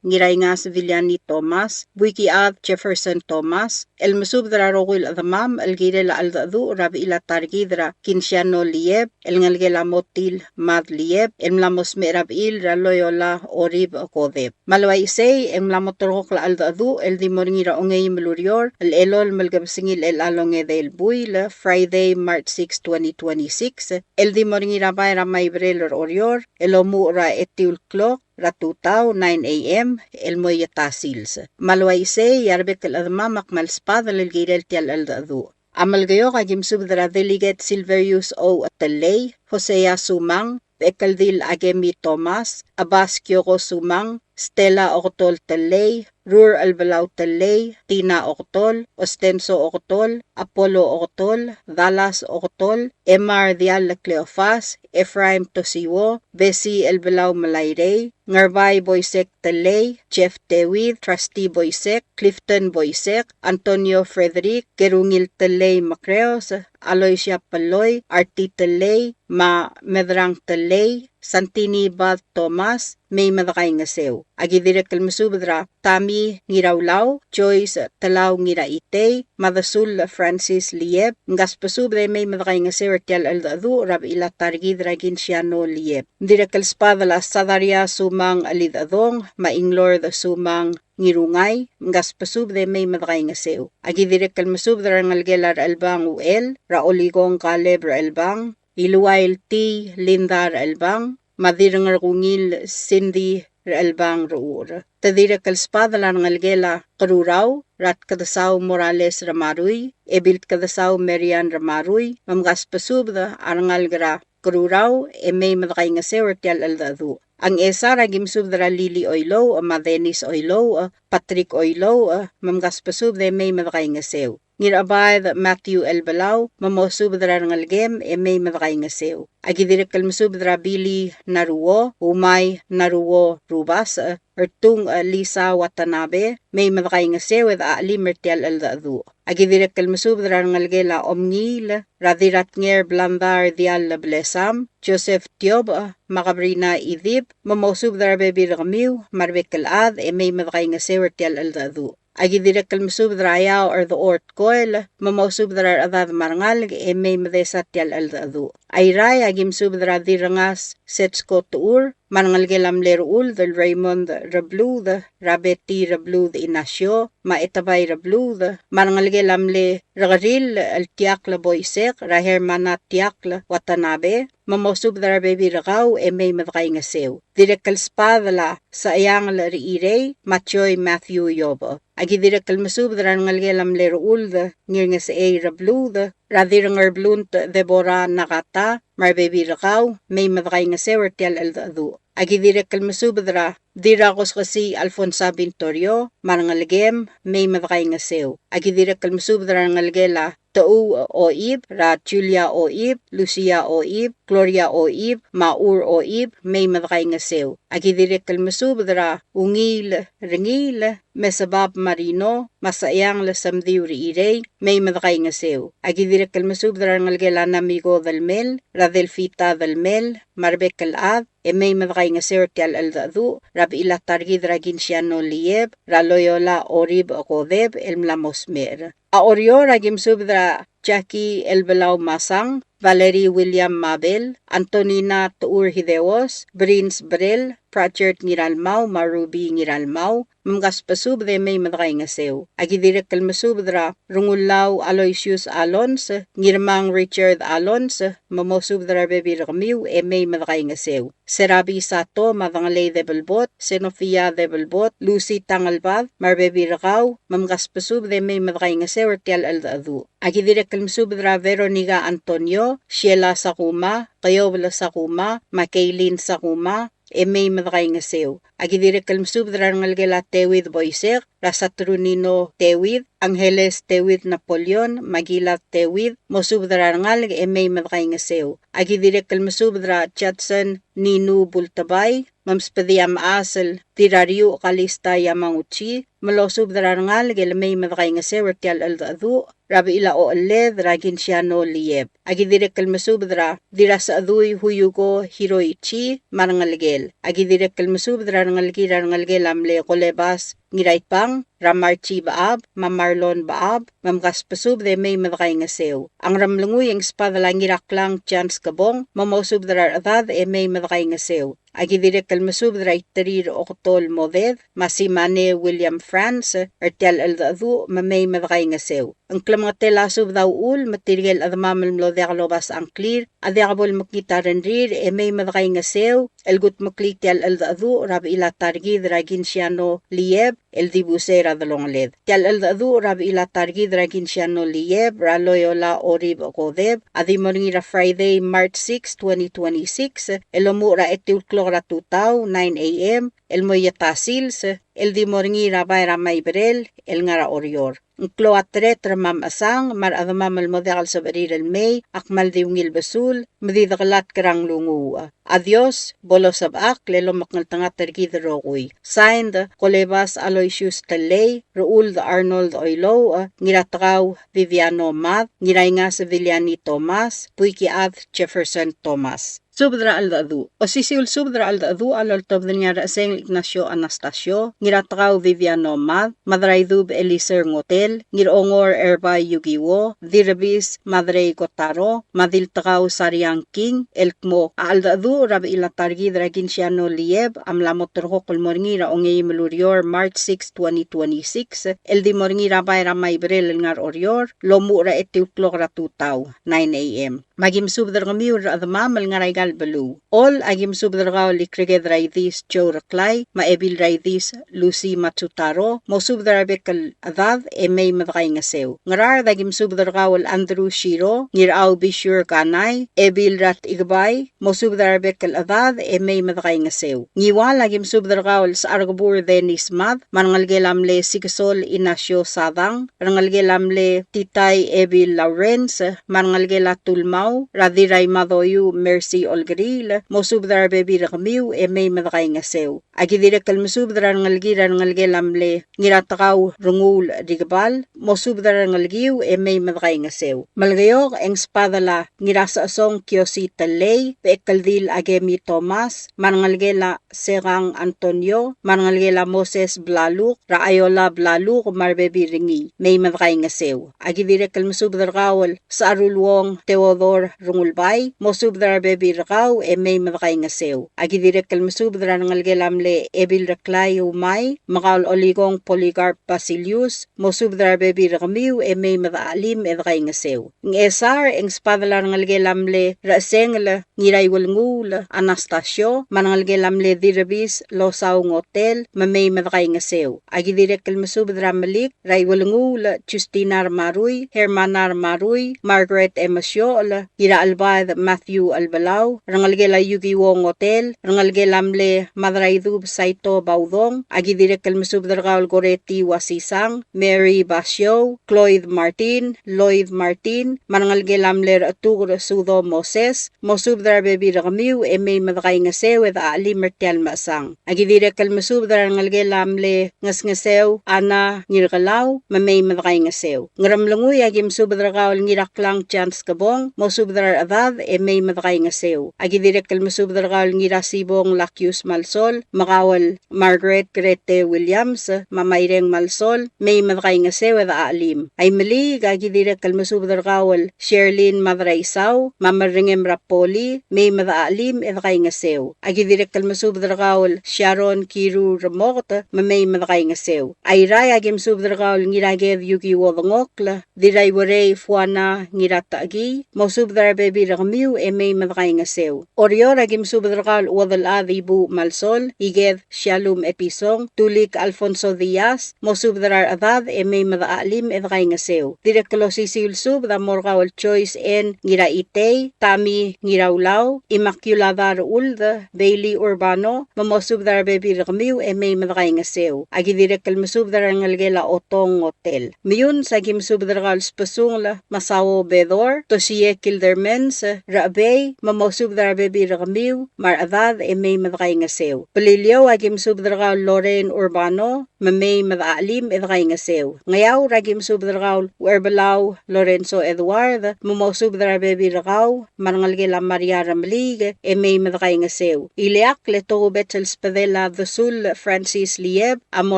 Ngiraingas Viliani Thomas, Buikichad Jefferson Thomas, el mesubed er a rokui el chedemam el kirel a cheldecheduch er a bechil a ta er kid er a Kinsiano Lieb, el ngelekel a Motil Mad Lieb, el mla mo smecher er a bechil er a Loyola Oribech Kodep. Me a le uaisei, e ng mla mo terrekokl a cheldecheduch el di mo er ngii er a ongeim el ureor, el elolem el kebesengil er chelecha el ongedei el buil, Friday, March six, twenty twenty-six, el di mo er ngii er a bai er a Maiberel er Oreor, el omuchel er a etiu el klok er a tutau, nine A M, el mo ieta sils. Me a le uaisei, e a rebek el chedemam a kmal sbadel el kirel tia el cheldecheduch. A Melekeok, aki mesubed er a Delegate Silverius O. Tellei, Hosea Sumang, Bekeldil Akemi Thomas, Abas Kioko Sumang, Stella Oketol Tellei, Rur Elbelau Tellei, Tina Oketol, Ostenso Oketol, Apollo Oketol, Dallas Oketol, Emar Dial Cleofas, Ephraim Tosiwo, Bessie Elbelau Melairei, Ngerbai Boisek Tellei, Jeff David, Trusty Boisek, Clifton Boisek, Antonio Frederick, Kerungil Tellei Mekreos, Aloysia Peloi, Arti Tellei, me a Medrang Tellei, Santini Bad Thomas, mei me dekaingeseu. Aki dirrek el mesubed er a Tami Ngiraulau, Joyce Telau Ngiraitei, me a Desul Francis Lieb, mkasbesubed e mei me dekaingeseu er tia el cheldecheduch er a bechil a ta er kid er a Kinsiano Lieb. Ng dirrek el sbadel a Sadaria Sumang Chelidechedong, me a Inglord Sumang Ngirungai, mkasbesubed e mei me dekaingeseu. Aki dirrek el mesubed er a rengelekel a Rechelbang Uchel, er a Olikong Kaleb Rechelbang, Iluail Tii Linda Rechelbang, me a Dirrengerkungil Cindy Rechelbang Rechucher. Te dirrek el sbadel a rengelekel a Kerurau, er a Tkedesau Morales Remarui, Ebil Tkedesau Marian Remarui, me mkasbesubed a rengalek er a Kerurau, e mei me dekaingeseu er tia el cheldecheduch. A Ngchesar, aki mesubed er a Lily Oilouch, me a Dennis Oilouch, Patrick Oilouch, me mkasbesubed e mei me dekaingeseu. Ngirabaed Matthew Elbelau, me mosubed er a rengelekem e mei me dekaingeseu. Aki dirrek el mesubed er a Billy Naruo, Umai Naruo Rubasech, Ertung Lisa Watanabe, mei me dekaingeseu e dechachelim er tia el cheldecheduch. Aki dirrek el mesubed er a rengelekel a Omngiil, er a Dirratnger Blandar Dial Blesam, Joseph Tiobech, me a Kabrina Idip, me mosubed er a rebebil er kemiu me a rebek el chad e mei me dekaingeseu er tia el cheldecheduch. Aki dirrek el mesubed er a Eaoch er Dechor Tkoel, me mosubed er a rechedad me a rengalek e mei me desa tia el cheldecheduch. Airai, aki mesubed er a Dirrengas Setsko Techur, me a rengelekel a mle Rechuld el Raymond Rebluud, er a Betty Rebluud Inacio, me a Etebai Rebluud, me a rengelekel a mle Rekeril el Tiakl Boisek, er a Hermana Tiakl Watanabe, me mosubed er a rebebil er kau e mei me dekaingeseu. Dirrek el sbadel a Secheangel er Irei, me a Joy Matthew Iobech. A ki dirrek el mesubed er a rengelekel a mle Rechuld Ngirngesechei Rebluud, er a Dirrengerblunt Deborah Nakata, me a rebebil er kau, mei me dekaingeseu er tia el cheldecheduch. A ki dirrek el mesubed er a Dirrakoskesii Alfonsa Bintorio, me a rengelekem, mei me dekaingeseu. A ki dirrek el mesubed er a rengelekel a Techuu Oib, er a Julia Oib, Lucia Oib, Gloria Oib, me a Ur Oib, mei me dekaingeseu. A ki dirrek el mesubed er a Ungiil Rengiil, Mesebab Marino, me a Secheang el Semdiu Rechirei, mei me dekaingeseu. A ki dirrek el mesubed er a rengelekel a Namiko Delmel, er a Delfita Delmel, me a rebek el chad, e mei me dekaingeseu er tia el cheldecheduch, er a bechil a ta er kid er a Kinsiano Lieb, er a Loyola Orib Kodeb, el mla mo smecher. A Oreor a ki mesubed er a Jackie Elbelau Masang, Valerie William Mabel, Antonina Tuur Hideos, Brins Brel, Pratchard Ngiralmau, me a Ruby Ngiralmau, me mkasbesubed e mei me dekaingeseu. A ki dirrek el mesubed er a Rengullau Aloysius Alons, Ngirmang Richard Alons, me mosubed er a rebebil er kemiu e mei me dekaingeseu. Serabi Sato, me a Dengelei Debelbot, Senofia Debelbot, Lucy Tangelbad, me a rebebil er kau, me mkasbesubed e mei me dekaingeseu er tia el cheldecheduch. A ki dirrek el mesubed er a Veronica Antonio, Sheila Sakuma, Keobel Sakuma, me a Kaylin Sakuma, e mei me dekaingeseu. A ki dirrek el mesubed er a rengelekel a Teuid Boisek, er a Saturnino Teuid, Angeles Teuid Napoleon, me a Gilad Teuid, mosubed er a rengalek e mei me dekaingeseu. A ki dirrek el mesubed er a Judson Ninu Bultebai, me msbedii a mechas el Dirrariuch Kalista Yamaguchi, me losubed er a rengalek e le mei me dekaingeseu er tia el cheldecheduch, er a bechil a ochelled er a Kinsiano Lieb. A ki dirrek el mesubed er a Dirrasechedui Huyuko Hiroichi, me a rengelekel. A ki dirrek el mesubed er a rengelekir a rengelekel a mle Kolebas Ngiraipang, er a Marchi Bechab, me a Marlon Bechab, me mkasbesubed e mei me dekaingeseu. A Ngeremlengui e ng sbadel a Ngiraklang Chance Kebong, me mosubed er a rechedad e mei me dekaingeseu. A ki dirrek el mesubed er a Iterir Oktol Moded, me a Simane William France, er tia el cheldecheduch, me mei me dekaingeseu. Ng klemengetel a subed a uchul me tirke el chedemam el mlo diak lobasech a ngklir a diak bo lemekngit a rengrir e mei me dekaingeseu el kudmeklii tia el cheldecheduch er a bechil a ta er kid er a Kinsiano Lieb el dibus er a delongeled. Tia el cheldecheduch er a bechil a ta er kid er a Kinsiano Lieb er a Loyola Orib Kodeb a di mo er ngii er a Friday, March six, twenty twenty-six, el omuchel er a etiu el klok er a tutau, nine A M, el mo ieta sils, el di mo er ngii er a bai er a Maiberel el ngar er a Oreor. Ng klou a tereter me a mechesang me a rechedemam el mo diak el sebechir el mei a kmal di ungil besul me di dekelatk er a nglunguuch. A Dios bo losebechakl el omekngeltengat er kid el rokui. Signed, Kolebas Aloysius Tellei, Rechuld Arnold Oilouch, Ngiratekau Viviano Mad, Ngiraingas Viliani Thomas, Buikichad Jefferson Thomas. Subed er a cheldecheduch. Osisiu el subed er a cheldecheduch a loltobed er ngii a Recheseng Ignacio Anastasio, Ngiratekau Viviano Mad, Madraidub Eliser Ngotel, Ngirongor Erbai Yukiwo, Direbis Madrei Kotaro, me a Diltekau Sariang King, el kmo a cheldecheduch er a bechil a ta er kid er a Kinsiano Lieb a mla mo terrekokl el mo er ngii er a ongeim el ureor, March six, twenty twenty-six, el di mo er ngii er a bai er a Maiberel el ngar er a Oreor, el omuchel er a etiu el klok er a tutau, nine A M. Me a ki mesubed er kemiu el rechedemam el ngar er aika el beluu. Chol, a ki mesubed er kau el Ikreked er a Idis Joe Reklai, me a Ebil er a Idis Lucy Matsutaro, mosubed er a rebek el chedad e mei me dekaingeseu. Ngaraard, a ki mesubed er kau el Andrew Shiro, Ngirau Bishur Kanai, Ebil er a Techikbai, mosubed er a rebek el chedad e mei me dekaingeseu. Ngiwal, a ki mesubed er kau el Secharkebur Dennis Mad, me a rengelekel a mle Sikesol Inacio Sadang, rengelekel a mle Titai Ebil Lawrence, me a rengelekel a Tulmau, er a Dirraimadoiu Mercy Olkeriil, mosubed er a rebebil er kemiu e mei me dekaingeseu. A ki dirrek el mesubed er a rengelekir a rengelekel a mle Ngiratekau Renguul Rikebal, mosubed er a rengelekiu e mei me dekaingeseu. Melekeok, e ng sbadel a Ngirasechesong Kiosi Tellei, Bechekeldil Akemi Thomas, me a rengelekel a Sekang Antonio, me a rengelekel a Moses Blaluk, er a Aiola Blaluk, me a rebebil er ngii, mei me dekaingeseu. A ki dirrek el mesubed er kau el Secharuluong Theodore Rengulbai, mosubed er a rebebil er kau e mei me dekaingeseu. A ki dirrek el mesubed er a rengelekel a mle Ebil Reklai Umai, me kau el Olikong Polycarp Basilius, mosubed er a rebebil er kemiu e mei me dechachelim e dekaingeseu. Ngchesar e ng sbadel a rengelekel a mle Rechesengel Ngiraiuelenguul Anastasio, me a rengelekel a mle Dirrebis Losau Ngotel, me mei me dekaingeseu. A ki dirrek el mesubed er a Melik, Raiuelenguul Justina Remarui, Hermana Remarui, Margaret Emesiochel, Ngirachelbaed Matthew Chelbelau, rengelekel a Yukiwo Ngotel, rengelekel a mle Madraidub Saito Baudong, a ki dirrek el mesubed er kau el Goreti Wasisang, Mary Basiou, Cloyd Martin, Lloyd Martin, me a rengelekel a mle Rechetuker Sudo Moses, mosubed er a rebebil er kemiu e mei me dekaingeseu e dechachelim er tia el mechesang. A ki dirrek el mesubed er a rengelekel a mle Ngesngeseu Ana Ngirkelau, me mei me dekaingeseu. Ngeremlengui a ki mesubed er kau el Ngiraklang Chance Kebong, mosubed er a rechedad e mei me dekaingeseu. A ki dirrek el mesubed er kau el Ngirasibong Lakius Malsol, me kau el Margaret Grete Williams, me a Maireng Malsol, mei me dekaingeseu e dechachelim. Aimeliik a ki dirrek el mesubed er kau el Sherlyn Madraisau, me a Merrengem er a Poli, mei me dechachelim e dekaingeseu. A ki dirrek el mesubed er kau el Sharon Kiru Remoket, me mei me dekaingeseu. Airai a ki mesubed er kau el Ngiraked Yukiwo Dengokl, Dirraiuerei Fuana Ngiratechekii, mosubed er a rebebil er kemiu e mei me dekaingeseu. Oreor a ki mesubed er kau el Uodelchad Ibuuch Malsol, Iked Shalum Episong, Tulik Alfonso Diaz, mosubed er a rechedad e mei me dechachelim e dekaingeseu. Dirrek el osisiu el subed a mo er kau el Joyce N. Ngiraitei, Tami Ngiraulau, Immaculada Rechuld, Bailey Urbano, me mosubed er a rebebil er kemiu e mei me dekaingeseu. A ki dirrek el mesubed er a rengelekel a Otong Ngotel. Meyuns a ki mesubed er kau el Sbesungel Masao Bedor, Tosie Kildermans, Rechebei, me mosubed er a rebebil er kemiu me a rechedad e mei me dekaingeseu. Beliliou a ki mesubed er kau el Lorraine Urbano, me mei me dechachelim e dekaingeseu. Ngeaur a ki mesubed er kau el Ucherbelau Lorenzo Edward, me mosubed er a rebebil er kau, me a rengelekel a Maria Remeliik, e mei me dekaingeseu. Ileakl e tokubets el sbedel a Desull Francis Lieb, a mo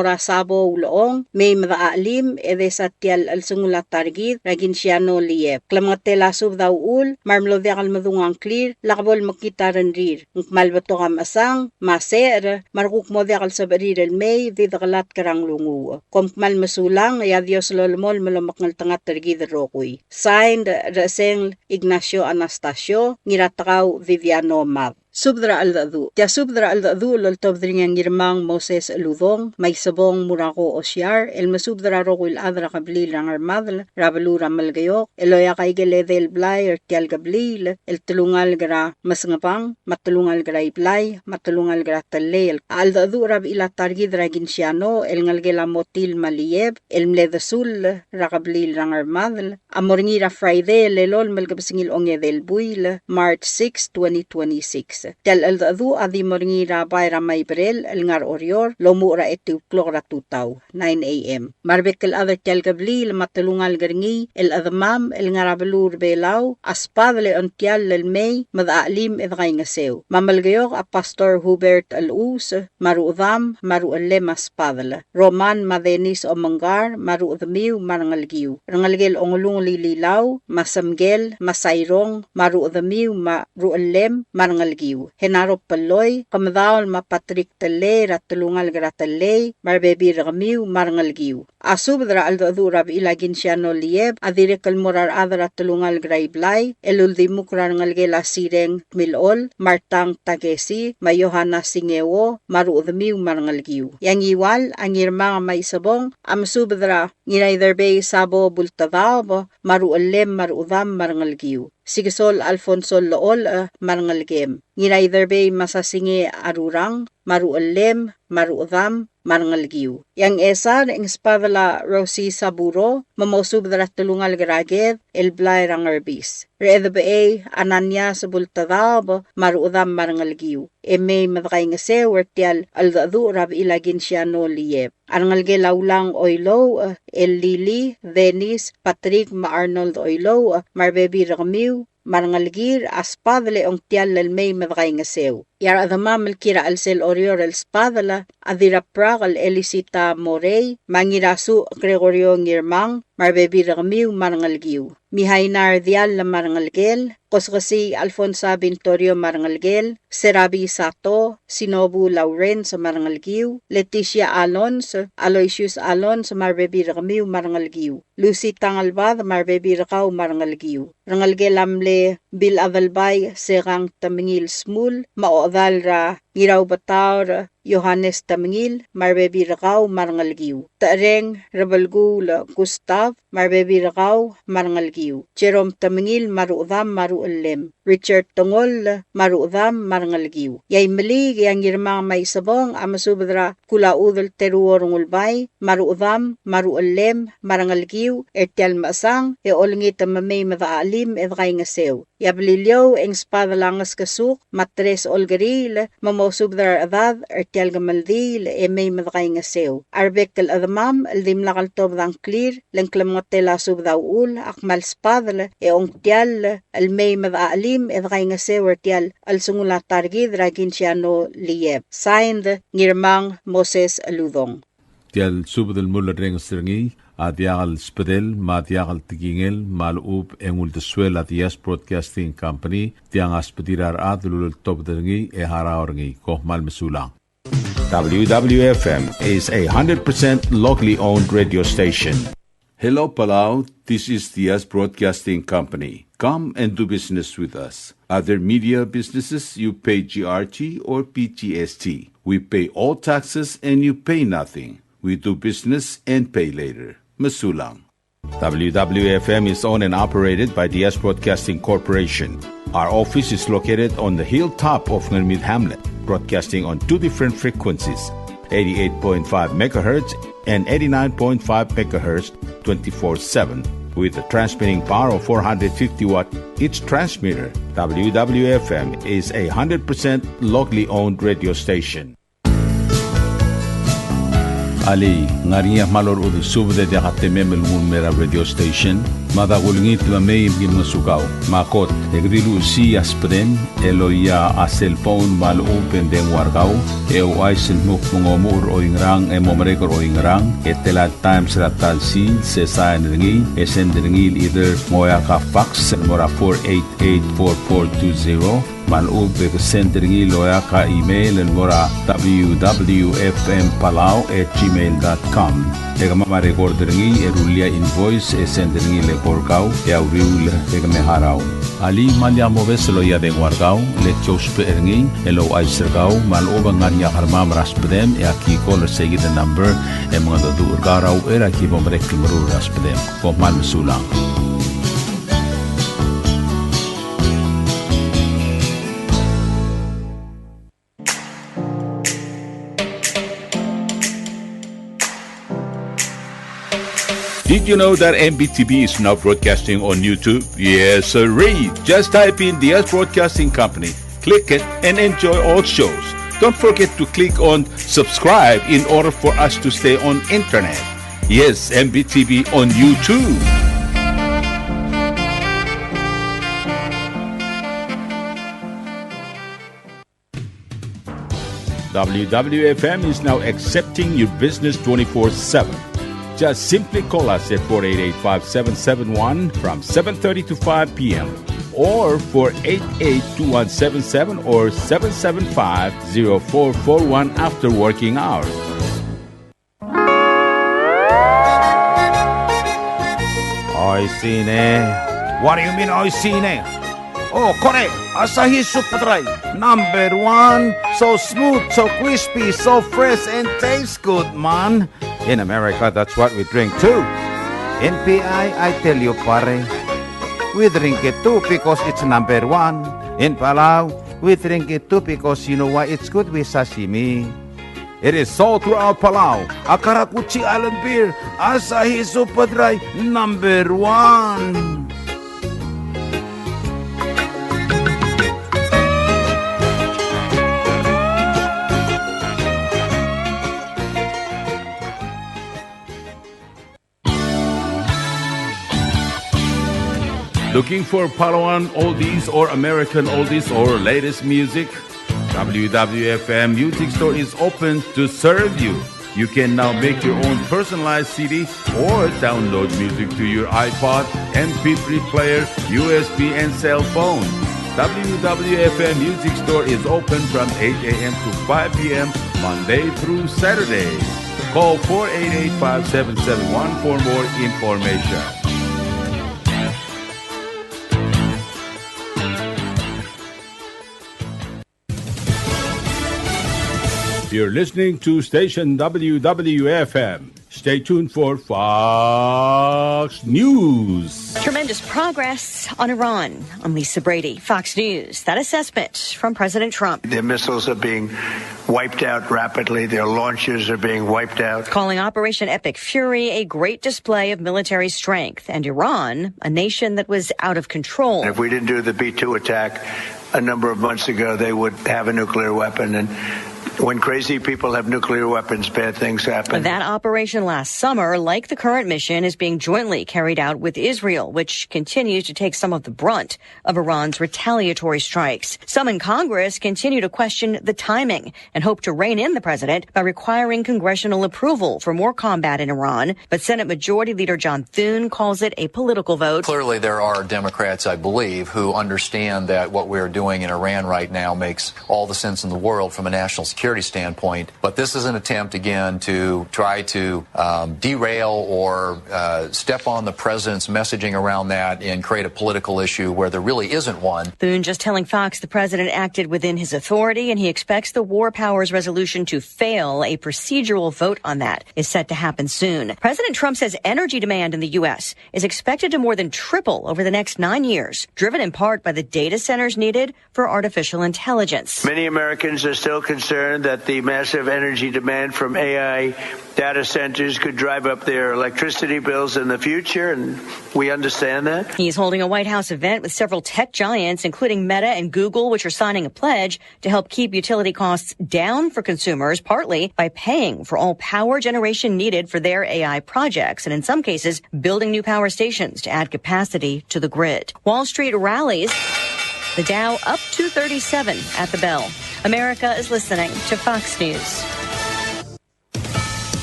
er a Sabo Ulechong, mei me dechachelim, e desa tia el chelsengul a ta er kid er a Kinsiano Lieb. Klemengetel a subed a uchul, me a remlo diak el medung a ngklir, lak bo lemekngit a rengrir. Ng kmal betok a mechesang, me a secher, me a rekuk mo diak el sebechir el mei, di dekelatk er a nglunguuch. Kom kmal mesulang, e a Dios lolemolem el omekngeltengat er kid el rokui. Signed, Rechesengel Ignacio Anastasio, Ngiratekau Viviano Mad. Subed er a cheldecheduch. Tia subed er a cheldecheduch el oltobed er ngii a Ngirmang Moses Cheludong, me a Isebong Murako Osiar, el mesubed er a rokui el chad er a kebliil er a Ngermadel, er a beluu er a Melekeok, el oeak aike el edei el blai er tia el kebliil, el telungalek er a Mesengebang, me a telungalek er a Iblai, me a telungalek er a Tellei, el cheldecheduch er a bechil a ta er kid er a Kinsiano, el ngelekel a Motil me a Lieb, el mle Desull er a kebliil er a Ngermadel, a mo er ngii er a Friday el elolem el kebesengil ongedei el buil, March six, twenty twenty-six. Tia el cheldecheduch a di mo er ngii er a bai er a Maiberel el ngar er a Oreor, el omuchel er a etiu el klok er a tutau, nine A M. Me a rebek el chad er tia el kebliil me a telungalek er ngii el chedemam el ngar er a beluu er a Belau a sbadel e ongtiall el mei me dechachelim e dekaingeseu. Me a Melekeok a Pastor Hubert Chelechus, me a ruchedam, me a ruchellem a sbadel. Roman me a Dennis Omengkar, me a ruchedemiu me a rengelekiu. Rengelekel Ongelungel Ililau, me a Semkel, me a Sairong, me a ruchedemiu, me a ruchellem, me a rengelekiu. Henaro Pelloi, Kemedaol me a Patrick Tellei, er a telungalek er a Tellei, me a rebebil er kemiu, me a rengelekiu. A subed er a cheldecheduch er a bechil a Kinsiano Lieb, a dirrek el mo er a rechad er a telungalek er a Iblai, el uldimukl er a rengelekel a Sireng Milechol, Martang Takesi, me a Yohana Singeo, me a ruchedemiu me a rengelekiu. E a Ngiwal, a Ngirmang me a Isebong, a mesubed er a Ngiraiderbei Sabo Bultedaob, me a ruchellem, me a ruchedam, me a rengelekiu. Sikesol Alfonso Llecholch, me a rengelekem. Ngiraiderbei Masasinge Arurang, me a ruchellem, me a ruchedam, me a rengelekiu. E a Ngchesar e ng sbadel a Rosie Saburo, me mosubed er a telungalek er a Ked, el blai er a Ngerbis. Rechedebechei Ananias Bultedaob, me a ruchedam me a rengelekiu. E mei me dekaingeseu er tia el cheldecheduch er a bechil a Kinsiano Lieb. A rengelekel a Ulang Oilouch, el Lili, Dennis, Patrick, me a Arnold Oilouch, me a rebebil er kemiu, me a rengelekir, a sbadel e ongtiall el mei me dekaingeseu. E a rechedemam el kirel a chelsel Oreor el sbadel a Dirrabrak el Elisita Morei, me a Ngirasuch Gregorio Ngirmang, me a rebebil er kemiu me a rengelekiu. Mihaina Rdiall me a rengelekel, Koskesiich Alfonsa Vintorio me a rengelekel, Serabi Sato, Sinobu Lawrence me a rengelekiu, Leticia Alonso, Aloysius Alonso me a rebebil er kemiu me a rengelekiu. Lucy Tangelbad me a rebebil er kau me a rengelekiu. Rengelekel a mle Bill Adelbai Sekang Temengil Smul, me a ochedal er a Ngiraubetaor Johannes Temengil me a rebebil er kau me a rengelekiu. Techereng Rebelkuul Gustav me a rebebil er kau me a rengelekiu. Jerome Temengil me a ruchedam me a ruchellem. Richard Tengoll me a ruchedam me a rengelekiu. E a Imeliik e a Ngirmang me a Isebong a mesubed er a Kulachudel Teruo Rengulbai me a ruchedam me a ruchellem me a rengelekiu er tia el mechesang e olengit me mei me dechachelim e dekaingeseu. E a Beliliou e ng sbadel a Ngeskesuk me a Teres Olkeriil me mosubed er a rechedad er tia el kemeldiil e mei me dekaingeseu. A rebek el chedemam el dimlak el tobed a ngklir le ng klemengetel a subed a uchul a kmal sbadel e ongtiall el mei me dechachelim e dekaingeseu er tia el chelsengul a ta er kid er a Kinsiano Lieb. Signed, Ngirmang Moses Uludong. Tia el subed el mulerrenges er ngii a diak el sbedel me a diak el tekingel me a lechub e ng uldesuel a Diaz Broadcasting Company, tiang a sbedir a rechad el uleltobed er ngii e harau er ngii. Kom kmal mesulang. W W F M is a hundred percent locally owned radio station. Hello, Palau. This is Diaz Broadcasting Company. Come and do business with us. Other media businesses, you pay G R T or P G S T. We pay all taxes and you pay nothing. We do business and pay later. Mesulang. W W F M is owned and operated by Diaz Broadcasting Corporation. Our office is located on the hilltop of Ngermid Hamlet, broadcasting on two different frequencies, eighty-eight point five megahertz and eighty-nine point five megahertz, twenty-four seven, with a transmitting power of four hundred fifty watt each transmitter. W W F M is a hundred percent locally owned radio station. Alii, ng ngar er ngii a kmal orechudel subed e diak a temem el nguu el mei er a radio station? Mada kulengit me mei me ki ngosukau. Me a kot, e ke di luchesii a sbedem el oia a cellphone me a lechub e ng dengua er kau, e ouchais el dmu kmo ng omuchel er oingerang e mo merek er oingerang, e tela el times er a ta el sils, e sain er ngii, e send er ngii el either ng oeak a fax el mo er a four eight eight four four two zero, me a lechub e ke send er ngii el oeak a email el mo er a W W F M Palau at gmail dot com. E kemam a record er ngii e rullii a invoice e send er ngii el eko er kau e a uriul e ke me harau. Alii, me lak mobes el oia dengua er kau, le ki ousbech er ngii el ouchais er kau me a lechub e ng ngar er ngii a kermam er a sbedem e aki call er seikid el number e mengedecheduch er kau er a uchei er a ki bo merek el meruul er a sbedem. Kom kmal mesulang. Did you know that M B T V is now broadcasting on YouTube? Yes, sirree. Just type in Diaz Broadcasting Company, click it, and enjoy all shows. Don't forget to click on subscribe in order for us to stay on internet. Yes, M B T V on YouTube. W W F M is now accepting your business twenty-four seven. Just simply call us at four eight eight, five seven seven one from seven thirty to five p m, or four eight eight, two one seven seven or seven seven five, zero four four one after working hours. Oishii ne. What do you mean, oishii ne? Oh, kore, Asahi Super Dry, number one. So smooth, so crispy, so fresh, and tastes good, man. In America, that's what we drink too. In P I, I tell you, pare, we drink it too because it's number one. In Palau, we drink it too because you know why? It's good with sashimi. It is sold throughout Palau. A karakuchi island beer, Asahi Super Dry, number one. Looking for Palauan oldies or American oldies or latest music? W W F M Music Store is open to serve you. You can now make your own personalized C D or download music to your iPod, M P three player, U S B, and cell phone. W W F M Music Store is open from eight a.m. to five p.m. Monday through Saturday. Call four eight eight, five seven seven one for more information. You're listening to station W W F M. Stay tuned for Fox News. Tremendous progress on Iran. I'm Lisa Brady, Fox News. That assessment from President Trump. Their missiles are being wiped out rapidly. Their launchers are being wiped out. Calling Operation Epic Fury a great display of military strength, and Iran, a nation that was out of control. If we didn't do the B two attack a number of months ago, they would have a nuclear weapon. And when crazy people have nuclear weapons, bad things happen. That operation last summer, like the current mission, is being jointly carried out with Israel, which continues to take some of the brunt of Iran's retaliatory strikes. Some in Congress continue to question the timing and hope to rein in the president by requiring congressional approval for more combat in Iran. But Senate Majority Leader John Thune calls it a political vote. Clearly, there are Democrats, I believe, who understand that what we are doing in Iran right now makes all the sense in the world from a national security standpoint. But this is an attempt, again, to try to, um, derail or, uh, step on the president's messaging around that and create a political issue where there really isn't one. Thune just telling Fox the president acted within his authority, and he expects the War Powers Resolution to fail. A procedural vote on that is set to happen soon. President Trump says energy demand in the U S is expected to more than triple over the next nine years, driven in part by the data centers needed for artificial intelligence. Many Americans are still concerned that the massive energy demand from A I data centers could drive up their electricity bills in the future, and we understand that. He's holding a White House event with several tech giants, including Meta and Google, which are signing a pledge to help keep utility costs down for consumers, partly by paying for all power generation needed for their A I projects, and in some cases, building new power stations to add capacity to the grid. Wall Street rallies. The Dow up two thirty-seven at the bell. America is listening to Fox News.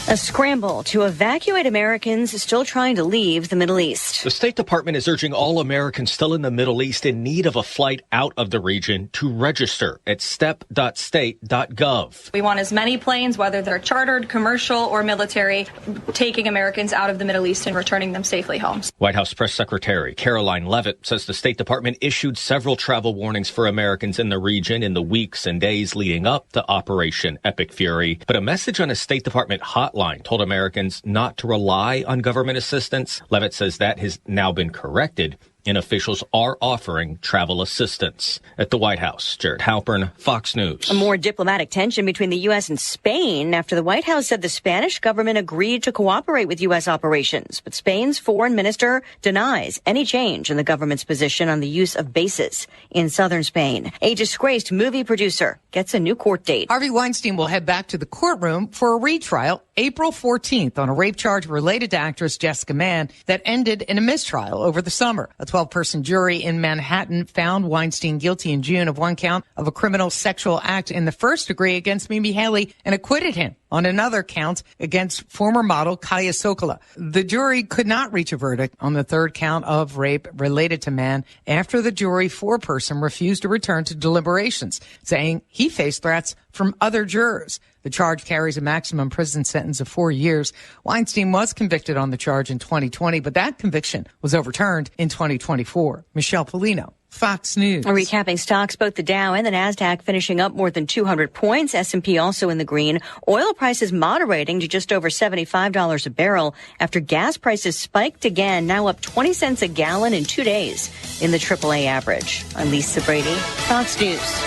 A scramble to evacuate Americans still trying to leave the Middle East. The State Department is urging all Americans still in the Middle East in need of a flight out of the region to register at step dot state dot gov. We want as many planes, whether they're chartered, commercial, or military, taking Americans out of the Middle East and returning them safely home. White House Press Secretary Karoline Leavitt says the State Department issued several travel warnings for Americans in the region in the weeks and days leading up to Operation Epic Fury. But a message on a State Department hotline told Americans not to rely on government assistance. Leavitt says that has now been corrected, and officials are offering travel assistance. At the White House, Jared Halpern, Fox News. More diplomatic tension between the U S and Spain after the White House said the Spanish government agreed to cooperate with U S operations. But Spain's foreign minister denies any change in the government's position on the use of bases in southern Spain. A disgraced movie producer gets a new court date. Harvey Weinstein will head back to the courtroom for a retrial April fourteenth on a rape charge related to actress Jessica Mann that ended in a mistrial over the summer. A twelve-person jury in Manhattan found Weinstein guilty in June of one count of a criminal sexual act in the first degree against Mimi Haley and acquitted him on another count against former model Kaja Sokola. The jury could not reach a verdict on the third count of rape related to Mann after the jury foreperson refused to return to deliberations, saying he faced threats from other jurors. The charge carries a maximum prison sentence of four years. Weinstein was convicted on the charge in twenty twenty, but that conviction was overturned in twenty twenty-four. Michelle Pollino, Fox News. Recapping stocks, both the Dow and the Nasdaq finishing up more than two hundred points. S and P also in the green. Oil prices moderating to just over seventy-five dollars a barrel after gas prices spiked again, now up twenty cents a gallon in two days in the triple A average. I'm Lisa Brady, Fox News.